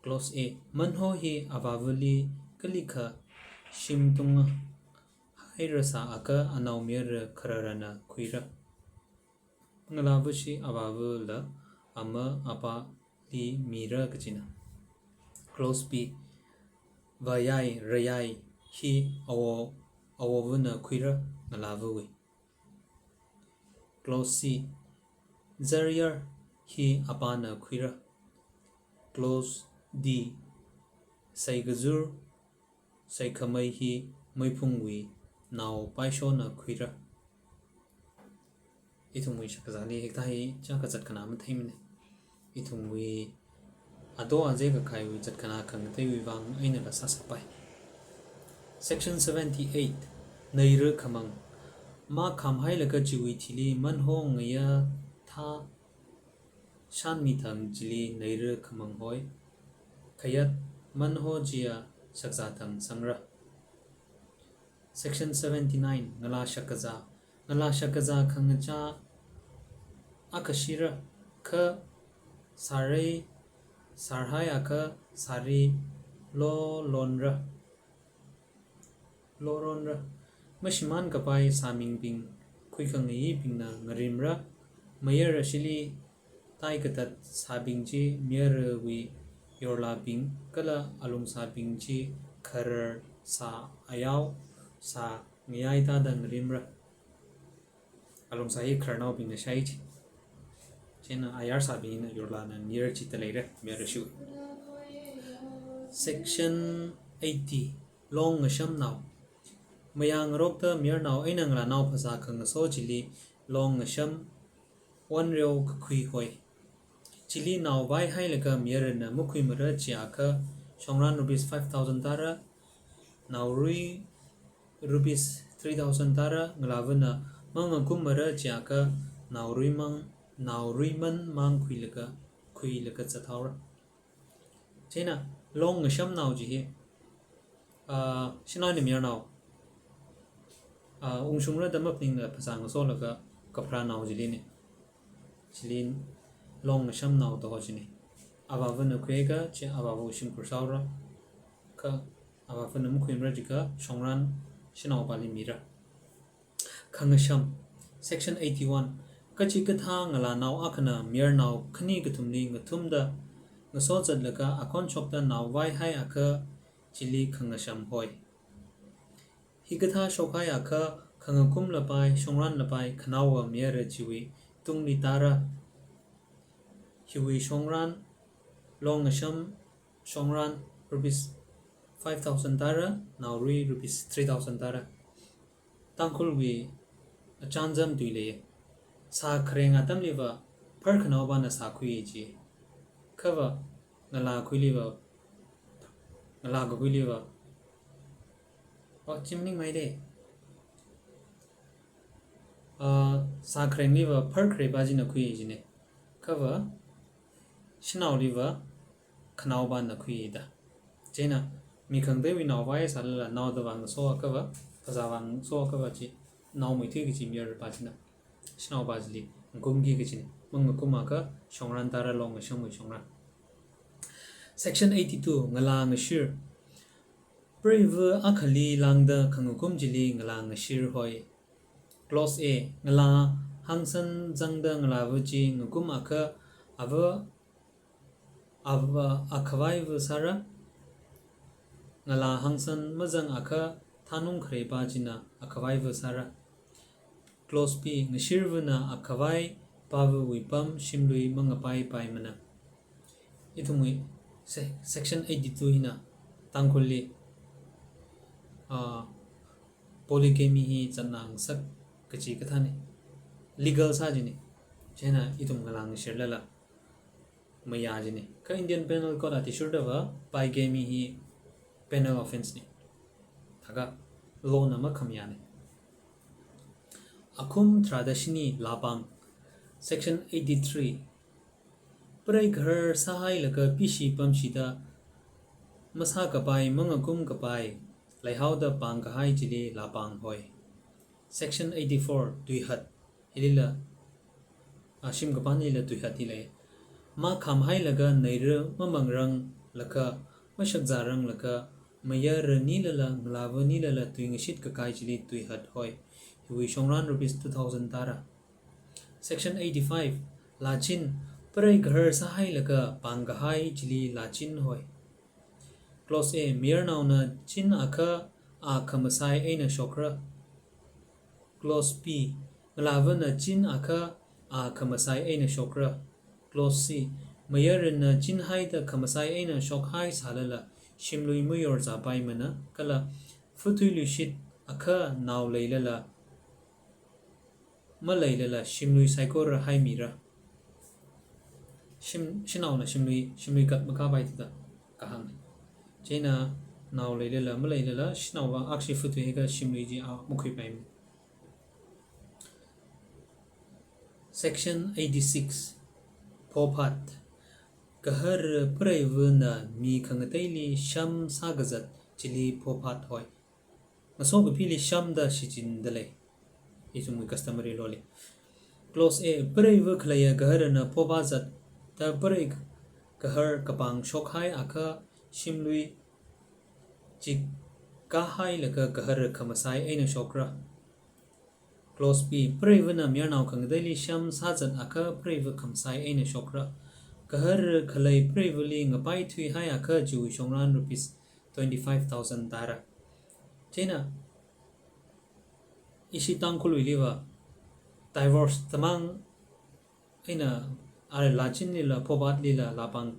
Clause A, manho hi avāvali kalikha shimtung hairasāakha anaomayara khararana khuira. Ngalāva chi avāvala ama apāli mira kachina. Clause B, vayai, rayai hi awo, awovana khuira ngalāvawui. Clause C, zaryar hi apāna khuira. Clause D, saikazur, saikhamei hi meiphungwui nao paishona khuira. Ithumwui shakazāli hikathā hi chākazat khana matheimana. Ithumwui ato azei kakhaiwui zat khana khangateiwui vang einala sāsāpai. Section seventy-eight, neira khamang. Makhamhailaga chiwui thili manho ngayā thā shanmi thang chili neira khamang hoi. Khayat manho chiya shakzā thang sangra. Section seventy-nine, ngalā shakazā. Ngalā shakazā khangachā akha shira, kha sārai, sārhaiakha sāri lolonra. Lolonra. Mashimān kapai sāmingbing khuikhangayibingna ngarimra, mayara chili taikatat sābing chi mayarawui yorlābing kala alungsābing chi kharar sā ayao sāngayai thāda ngarimra. Alungsā hi khararnaobingna shai chi. Chieina ayarsābingna yorlāna ngayar chi thāda leira, mayara chi. Section eighty, long ngashamnao. Mayā ngarokta mayarnao eina ngalānao phasā khangaso chili long ngasham, onreo kakhui hoi. Chili nao vaihailaga mayarana makhuimara chiakha shongran rupees five thousand tara, naorui rupees three thousand tara, ngalāvana mangakummara chiakha naoruimang, naoruiman mang khuilaga, khuilaga zathaora. Chieina long ngashamnao chi hi, ah, shanao eina mayarnao, ah, ungshungra da maphaningla phasā ngasolaga kapharānao chilina. chili long ngashamnao da ho jine. Avāvana khuiakha chi avāva shimkhur sāhaora. Kha avāvana makhuimara jiakha shongran shanaopali mira. Khangasham. Section eighty-one. Kachikathā ngalānao akhana mayarnao khani kathumli ngathumda ngaso zatlaga akhon shokda nao vaihaiakha chili khangasham hoi. Hikathā shokhaiakha khangakum lapai, shongran lapai, khanaowa mayara chiwui tungli tāra. Hiwui shongran, long ngasham shongran rupees five thousand tāra, naorui rupees three thousand tāra. Tangkhulwui achānjam tui lei. Sā khareng atamliva phar khanaopana sākhui ji. Khava ngalā khuiliva, ngalā kakhuiliva, oh, chi maningmei de. Ah, sā kharengliva phar kharei pa china khui jine. Khava shanaoliva khanaopana khui da. Chieina mi khangateiwui nao vai sālala naoda vāngasoakhava, phazā vāngasoakhava chi naomeithui kachi mayarpa china shanaopa chili ngakumki kachine. Mangakumakha shongran tāra, long ngashamwui shongran. Section eighty-two. Ngalā ngashir. Preiva akhali lāngda khangakum chili ngalā ngashir hoi. Clause A. Ngalā hāngsan zangda ngalāva chi ngakumakha ava, ava akhavaiva sāra. Ngalā hāngsan mazangakha thanung khareipa china akhavaiva sāra. Clause B. Ngashirvana akhavai pāvawui pam shimlui mangapaipaimana. Ithumwui se-, section eighty-two hina Tangkhulli, ah, polygamy hi zatngasak kachi kathāne. Legal sā jine. Chieina ithum ngalā ngashirlala mayā jine. Kha Indian Penal Code athishurdava bigamy hi penal offence ne. Thākha law na makhamayāne. Akhum tharāda shini, lāpāng. Section eighty-three. Preighar sāhailaga pishi pamshida masākapai, mangakumkapai leihaoda pāngkahai chili lāpāng hoi. Section eighty-four. Tuihat. Hilila, ah, shim kapan hila tuihat hi lei. Makhamhailaga neira mamangranglakha, mashakzāranglakha, mayarnilala ngalāvanilala tuingashit kakai chili tuihat hoi. Hiwui shongran rupees two thousand tāra. Section eighty-five. Lāchin. Preighar sāhailaga pāngkahai chili lāchin hoi. Clause A. Mayarnaona chinakha a khamasai eina shokra. Clause B. Ngalāvana chinakha a khamasai eina shokra. Clause C. Mayarna chinhaida khamasai eina shokhai sālala shimlui mayorzāpaimana kala futhui luishitakha nao leilala maleilala shimlui saikora haimira. Shim-, shanaona shimlui, shimlui kat makāpai thāda kahāng. Chieina nao leilala maleilala shanaova akshi futhuihaiakha shimlui chi a makhuipaimana. Section eighty-six. Phophat. Gahara preivana mi khangateili sham sākazat chili phophat hoi. Ngaso kaphili shamda shichinda lei. Ithumwui customary law li. Clause A. Preiva khaleiya gaharana phophat zatda preigahar kapāng shokhaiakha shimlui chikahailaga gahara khamasai eina shokra. Clause B. Preivana mayarnao khangateili sham sāzatakha preiva khamasai eina shokra. Gahara khalei preivali ngapaithuihaiakha chiwui shongran rupees twenty-five thousand tāra. Chieina ishi Tangkhulwuiliva divorce tamang eina, are lāchinlila, phophatlila, lāpāng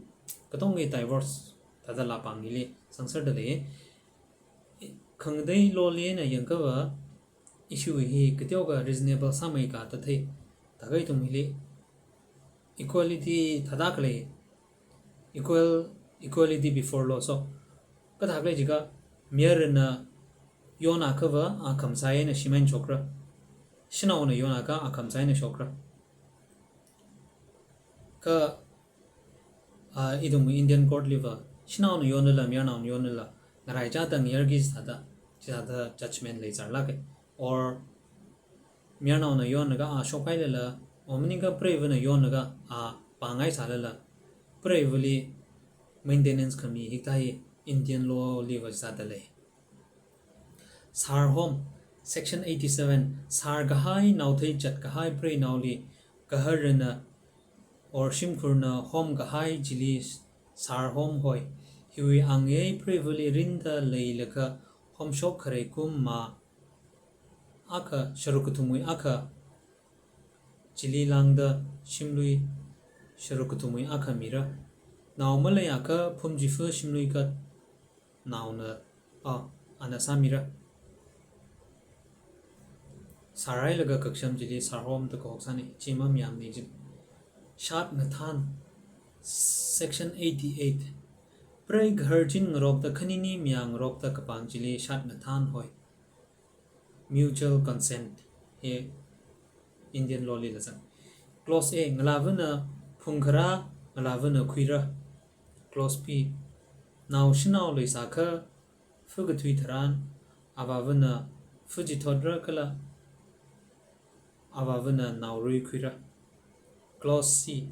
katonga divorce thāda lāpāng hili sangserda lei. Khangatei law li eina yangkava issue hi kateokha reasonable sāmeikha da thei. Thākha ithum hili equality thāda khalei, equal, equality before law so. Kathā khalei jiakha mayarna yonakhava a khamasai eina shim eina shokra. Shanaona yonakha a khamasai eina shokra. Kha, ah, ithum Indian court liva shanaona yonlala, mayarnaona yonlala, ngaraichāda ngayarki sāda, sāda judgment leizarlāka. Or mayarnaona yonakha a shokhailala, O maningakha preivana yonlaga, a, pāngai sālala, preivali maintenance khami hikathā hi Indian law li vāzatda lei. Sārhom, section eighty-seven, sārkahai naothei zatkahai preinaoli gaharana or shimkhurna homkahai chili sārhom hoi. Hiwui angei preivali rinda leilakha homshok kharei kum mā akha sharuk kathumwui akha chili lāngda shimlui sharuk kathumwui akha mira. Nao maleiakha phumchifa shimlui kat naona, a, ana sāmira. Sārhailaga kaksham chili sārhom da kahok sāna, chi mamayāmana jin. Shat ngathān, section eighty-eight. Prei gahar chin ngarokta khanini mayā ngarokta kapāng chili shat ngathān hoi. Mutual consent hi Indian law lila zang. Clause A, ngalāvana phungkharā, ngalāvana khuira. Clause B, nao shanao leisākha, fa kathui tharan, avāvana fa chithotra kala avāvana naorui khuira. Clause C,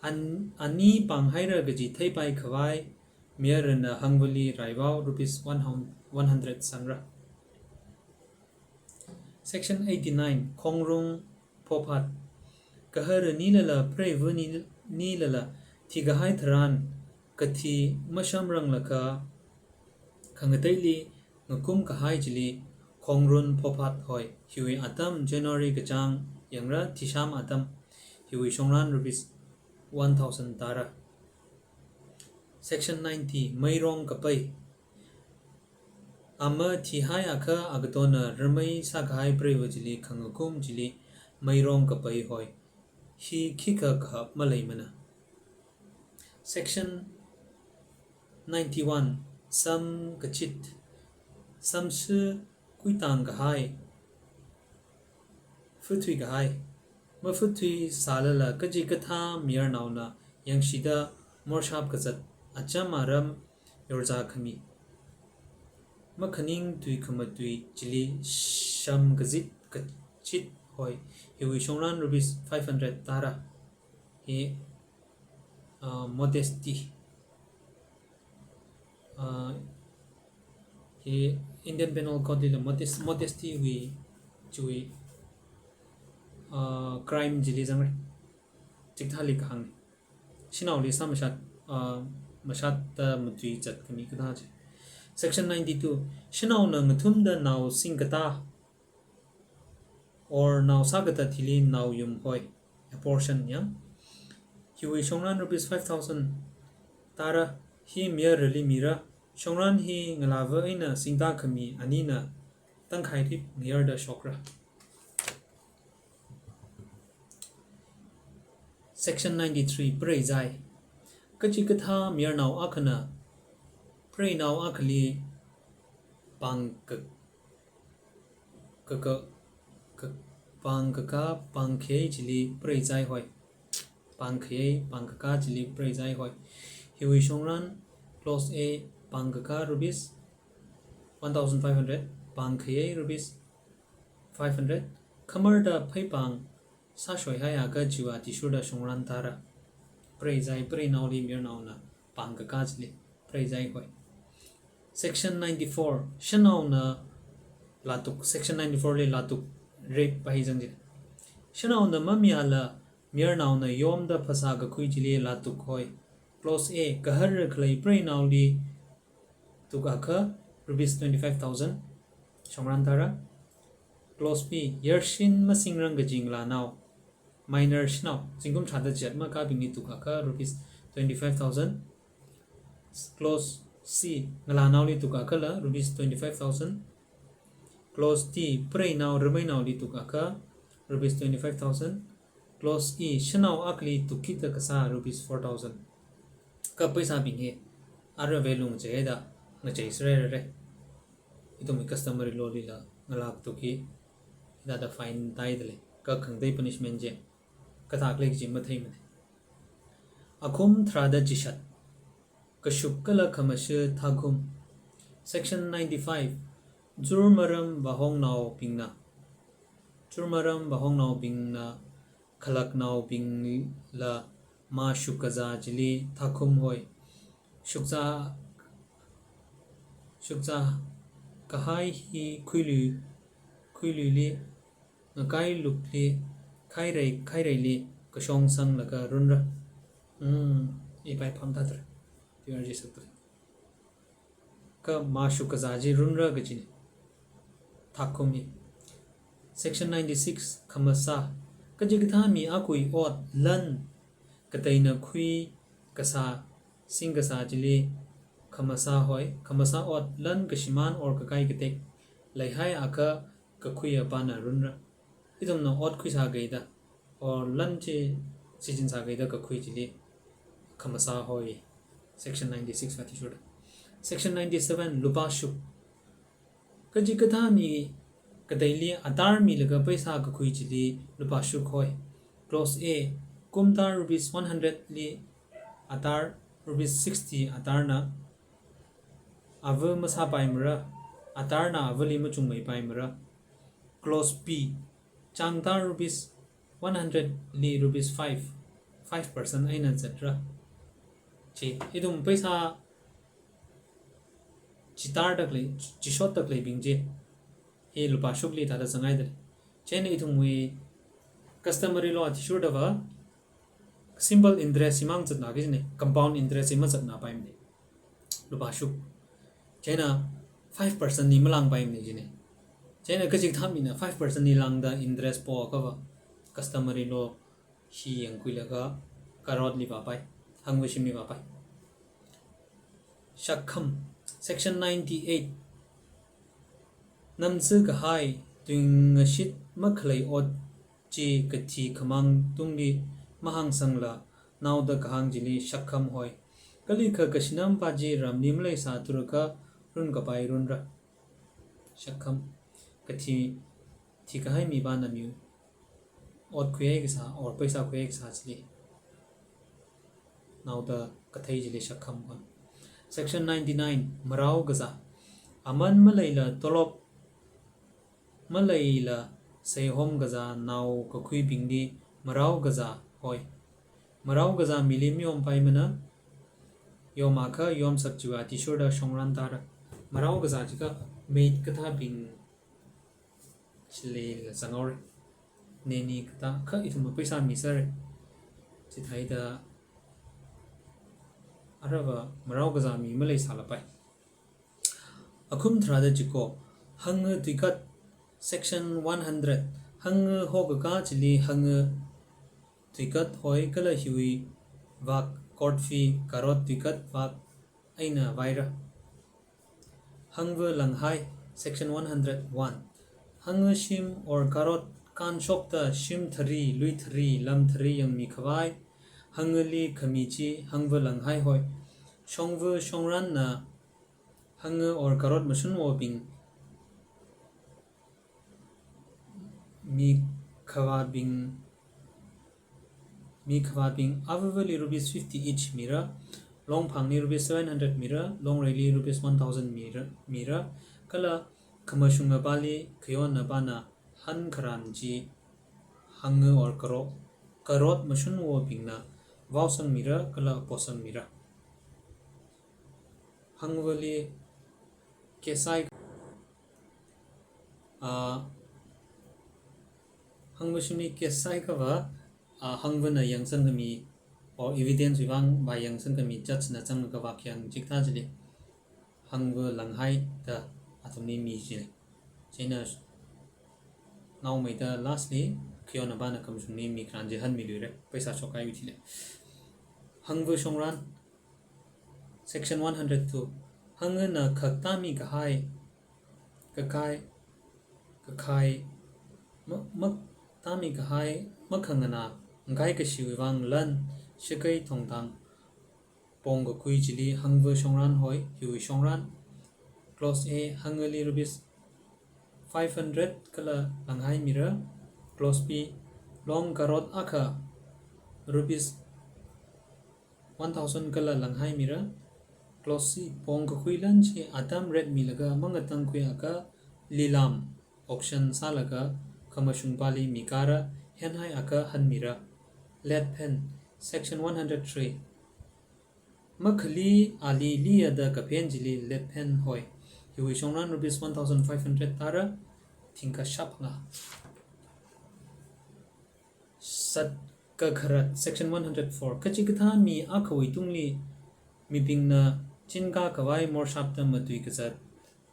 an-, ani pānghaira kaji theipai khavai, mayarana hangvali raivao rupees one hun-, one hundred sangra. Section eighty-nine, khongrung phophat. Gahar anilala, preiva ni, nilala, thikahai tharan, kathi mashamranglakha, khangateili ngakum kahai chili, khongrung phophat hoi. Hiwui atam January kachāng yangra thisham atam, hiwui shongran rupees one thousand tāra. Section ninety, meirong kapai. Ama thihaiakha agatona ramei sākahai preiva chili khangakum chili meirong kapai hoi. Hi khikha kahap maleimana. Section ninety-one, sam kachit. Samshi kuitang kahai, fa thuikahai. Mafa thuisālala kachikathā mayarnaona yangshida morshap kazat acham aram yorzā khami. Makhaning tui khamatui chili sham kazit kachit hoi. Hiwui shongran rupees five hundred tāra. Hi, ah, modesty. Ah, hi Indian Penal Code lila modest-, modesty wui, chiwui, ah, crime chili zangra. Chikathāli kahāng. Shanaoli sāmashat, ah, mashatta matui zat khami kathā chi. Section ninety-two. Shanaona ngathumda nao singkatā or nao sākatā thili naoyum hoi, abortion yang. Hiwui shongran rupees five thousand tāra. Hi mayarali mira. Shongran hi ngalāva eina singtā khami anina tangkhai rip ngayarda shokra. Section ninety-three, preizai. Kachikathā mayarnao akhana preinao akhali pāng ka-, ka-, ka-, ka-, pāng kakā, pāng khayei chili preizai hoi. Pāng khayei, pāng kakā chili preizai hoi. Hiwui shongran, clause A, pāng kakā rupees one thousand five hundred, pāng khayei rupees five hundred, khamarda pheipāng sāshoihaiakha chiwui athishurda shongran tāra. Preizai, preinaoli mayarnaona pāng kakā chili preizai hoi. Section ninety-four, shanaona latuk, section ninety-four li latuk, rape pa hi zang chi. Shanaona mamayāla mayarnaona yomda phasā kakhui chili latuk hoi. Clause A, gahar khalei preinaoli tukakha rupees twenty-five thousand shongran tāra. Clause B, yarshin masingrang kaji ngalānao, minor shanao, zingkum tharāda chat makābingli tukakha rupees twenty-five thousand. Clause C, ngalānaoli tukakhala rupees twenty-five thousand. Clause D, preinao rameinaoli tukakha rupees twenty-five thousand. Clause E, shanao akhali tukkida kasā rupees four thousand. Kha pheisābing hi ara value ngacheida ngachei sarairare. Ithumwui customary law lila ngalā katuk hi hithāda fine tāida lei. Kha khangatei punishment chi kathā khalei kaji matheimana. Akhum tharāda chishat. Kashuk kala khamashi thakhum. Section ninety-five. Churmaram vāhongnaobingna. Churmaram vāhongnaobingna khalaknaobingla mashuk kazā chili thākhum hoi. Shukzā, shukzā kahai hi khuilui, khuiluili, ngakailukli, khairei, khaireili kashong sanglaga runra. Hmm, ipai pham thatra. Tiwar ji saktra. Kha mashuk kazā chi runra kajina. Thākhum hi. Section ninety-six, khamasā. Kachikathā mi akui ot lan kateina khui kasā, sing kasā chili khamasā hoi, khamasā ot lan kashimān or kakai katek leihaiakha kakhui apāna runra. Ithumna ot khuisā kaida, or lan chi shichin sā kaida kakhui chili khamasā hoi. Section ninety-six athishurda. Section ninety-seven, lupā shuk. Kachikathā mi kateili atar milaga paisa kakhui chili lupā shuk hoi. Clause A, kumtar rupees one hundred li atar rupees sixty atarna ava masāpaimara, atarna avali machungmeipaimara. Clause B, changtar rupees one hundred li rupees five, five percent eina zatra. Chi, ithum paisa chitarda khalei, chishotda khaleibing chi hi lupā shukli thāda zangaidalei. Chieina ithumwui customary law athishurdava simple interest himang zatna kajina, compound interest hi mazatnapaimana. Lupā shuk. Chieina five percent hi malāngpaimana jina. Chieina kachikathā mina five percent hi lāngda interest poakhava customary law hi yangkhuilaga karotli vāpai, hangvashimli vāpai. Shakkham, section ninety-eight. Namzi kahai, tuingashit makhalei ot chi kathi khamang tungli mahāngsangla naoda kahāng chili shakkham hoi. Kalikha kashinampa chi ramli maleisāthurakha runkapai runra. Shakkham, kathi, thikahai mipana mi ot khuihai kasā or paisa khuihai kasā chili naoda kathei chili shakkham hoi. Section ninety-nine, marao kazā. Aman maleila tolop maleila seihom kazā nao kakhuibingli marao kazā hoi. Marao kazā mili mayompaimana, yomakha yomsak chiwui athishurda shongran tara. Marao kazā jiakha maid kathābing chilila zanghaora. Nanny kathā kha ithumva paisa misāra. Chithāda aruiva marao kazā mi maleisālapai. Akhum tharāda chiko, hangva tuikat, section one hundred, hangva hokaka chili hangva tuikat hoi kala hiwui vak court fee karot tuikat vak eina vaira. Hangva langhai, section one hundred one. Hangva shim or karot kanshokta shim thari, lui thari, lam thari yangmi khavai, hangvali khami chi hangva langhai hoi. Shongva shongranna hangva or karot mashunvobing, mi khavābing, mi khavābing avavali rupees fifty each mira, longphangli rupees seven hundred mira, longreili rupees one thousand mira, mira, kala khamashungapāli khayonnaopana hankharan chi hangva or karo, karot mashunvobingna vaosangmira kala posangmira. Hangvali case sai, ah, hangva shimli case saiakhava, ah, hangvana yangsangkhami or evidence wuivang vāyangsangkhami judge na zanglaga vākhayang chikathā chili hangva langhaida athumli mi jina. Chieina naomeida lastly khayonnaopana khamashungli mikharan chi hanmiluira, paisa shokkahaiwui thili. Hangva shongran, section one hundred two. Hangvana khak tāmi kahai, kakai, kakai, ma, ma, tāmi kahai makhanganā, ngakai kashiwui vang lan, shakai thongthang pongkakhui chili hangva shongran hoi, hiwui shongran. Clause A, hangvali rupees five hundred kala langhai mira. Clause B, long karot akha rupees one thousand kala langhai mira. Clause C, pongkakhui lan chi atam rate milaga mangatangkhuiakha lilam auction sālaga khamashungpāli mikara, Henhai akha hanmira. Lead pen, section one hundred three. Makhali ali liya da kaphen chili lead pen hoi. Hiwui shongran rupees one thousand five hundred tara, thingkha shāphangā. Shatkakharat, section one hundred four. Kachikathā mi akhawui tungli mibingna chinkā khavai morshapta matui kazat,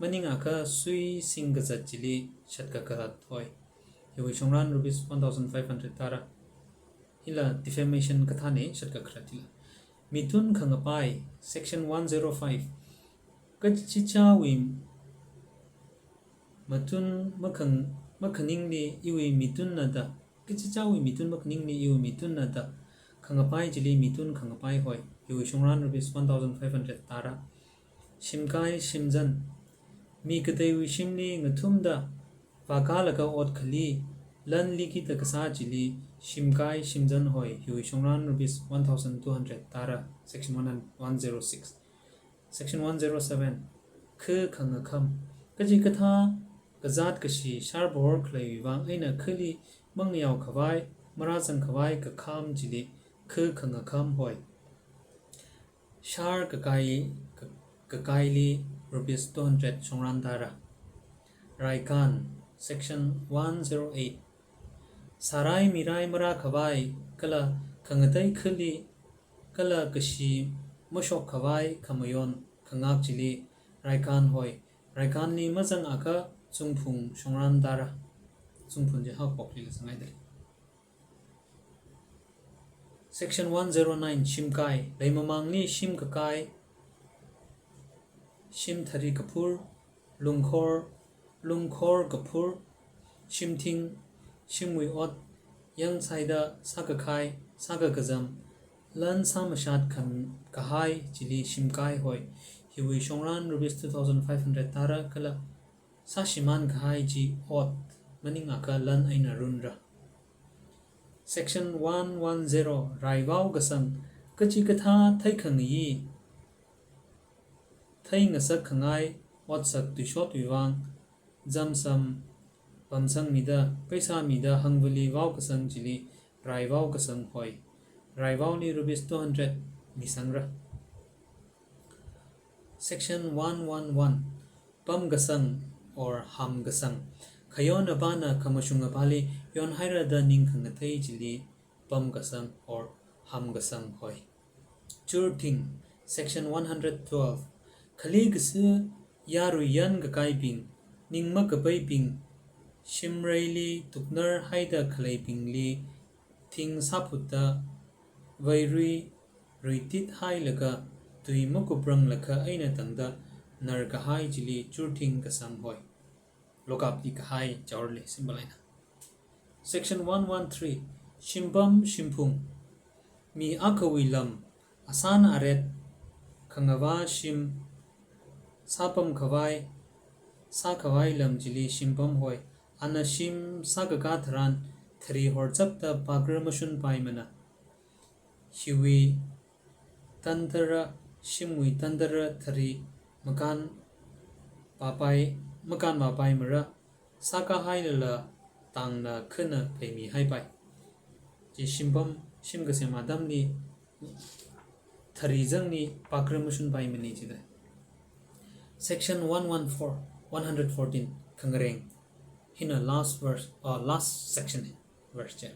maningakha sui sing kazat chili shatkakharat hoi. Hiwui shongran rupees one thousand five hundred tara. Hila defamation kathāna, shatkakharat hila. Mitun khangapai, section one zero five. Kachichāwui matun makhang-, makhaningli iwui mitunna da. Kachichāwui mitun makhaningli iwui mitunna da khangapai chili mitun khangapai hoi. Hiwui shongran rupees one thousand five hundred tara. Shimkai shimzan. Mi kateiwui shimli ngathumda vākalaga ot khali lan likida kasā chili shimkai shimzan hoi. Hiwui shongran rupees one thousand two hundred tara. Section one zero six. Section one zero seven. Khu khangakham. Kachikathā kazāt kashi shārbor khaleiwui vang eina khuli mangyao khavai, marāzang khavai kakham chili khu khangakham hoi. Shār kakai, ka-, kakaili rupees two hundred shongran tara. Raikan, section one zero eight. Sārai mirai marā khavai, kala khangatei khuli, kala kashi mashok khavai khamayon khangak chili raikan hoi. Raikanli mazangakha zungphung shongran tara. Zungphung chi haokaphokli la zangai dali. Section one zero nine, shimkai. Leimamangli shim kakai, shim thari kaphur, lungkhor, lungkhor kaphur, shimthing, shimwui ot, yangsaida sākakhai, sākakazam, lan sāmashat kham kahai chili shimkai hoi. Hiwui shongran rupees two thousand five hundred tara kala sāshimān kahai chi ot, maningakha lan eina runra. Section one one zero, raivao kasang. Kachikathā theikhangayi, theingasak khangai otsak tuishotwui vang zamsam pamsangmida, paisa mida hangvali vao kasang chili raivao kasang hoi. Raivaoli rupees two hundred misangra. Section one one one, pam kasang or ham kasang. Khayon apāna khamashung apāli yonhaira da ning khangatei chili pam kasang or ham kasang hoi. Churthing, section one hundred twelve. Khali kasu yarui yan kakaibing, ning makapeibing, shimreili tuknar haida khaleibingli thing sāphutta, veirui ruitit hailaga tui makupranglakha eina tangda nar kahai chili churthing kasang hoi. Lokapli kahai chaorli simple eina. Section one one three, shimpam shimphung. Mi akhawui lam, asān aret, khangavā shim, sāpam khavai, sākhavai lam chili shimpam hoi. Ana shim sākakā tharan thari horchapta pakra mashunpaimana. Hiwui tantara, shimwui tantara thari makan papai, makan mapaimara, sākahailala tangna khana pheimihaipai. Chi shimpam, shim kasem atamli thari zangli pakra mashunpaimana chida. Section one one four, one hundred fourteen, khangareng. Hina last verse, uh, last section, verse chi.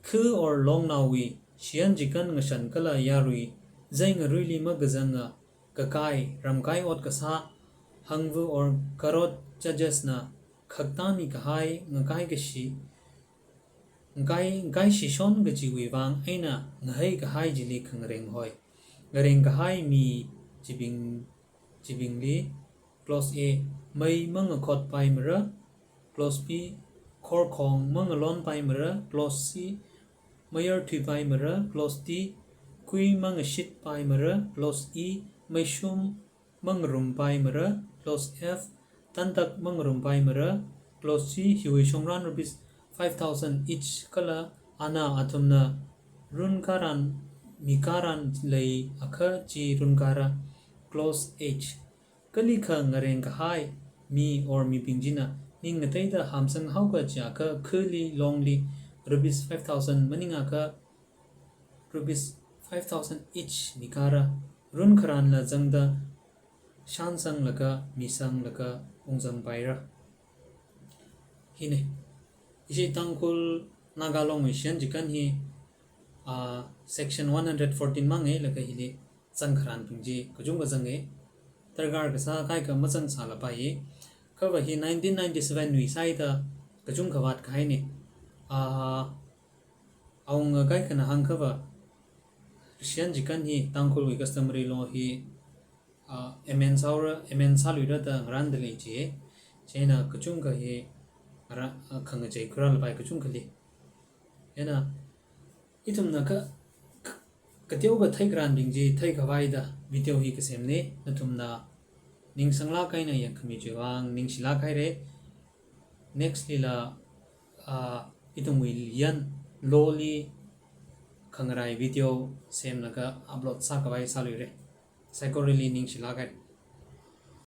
Khu or longnaowui shiyan chikan ngashan kala yarui, zai ngaruili makazanga, kakai, ramkai ot kasā, hangvu or karot judges na khaktāmi kahai, ngakai kashi, ngakai, ngakai shishon kachiwui vang eina ngahai kahai chili khangareng hoi. Ngareng kahai mi chibing, chibingli, clause A, mei mangakhotpaimara, clause B, khorkhong mangalonpaimara, clause C, mayar thuipaimara, clause D, kui mangashitpaimara, clause E, meishum mangarumpaimara, clause F, tantak mangarumpaimara, clause G, hiwui shongran rupees five thousand each kala ana athumna runkaran, mikaran leiakha chi runkara, clause H. Kalikha ngareng kahai mi or mibing china ning ngateida hamsang haokachiakha khuli longli rupees five thousand maningakha rupees five thousand each mikara, run kharanla zangda shansanglaga, misanglaga ungzangpaira. Hine. Ishi Tangkhul Naga Longwui shiyan chikan hi, ah, section one hundred fourteen mangai laga hili zangkharanbing chi kachungkha zangai. Darkar kasā kaikha mazangsālapai. Kha va hi nineteen ninety-seven wui sāida kachungkha vātkahaine. Ah, awunga kaikhana hāngkha va, shiyan chikan hi Tangkhulwui customary law hi, ah, amend sāra, amend sāluira da ngarānda lei chi. Chieina kachungkha hi ngarā, ah, khangachei khuirālapai kachungkhali. Chieina ithumna ka, ka, kateokha theikharanbing chi theikhavai da video hi kasemne. Nathumna ningsanglāk eina yangkhami chiwui vang ningshilāk haire. Next lila, ah, ithumwui yan law li khangarai video semlaga upload sākhavai sāluire. Saikorali ningshilāk hai.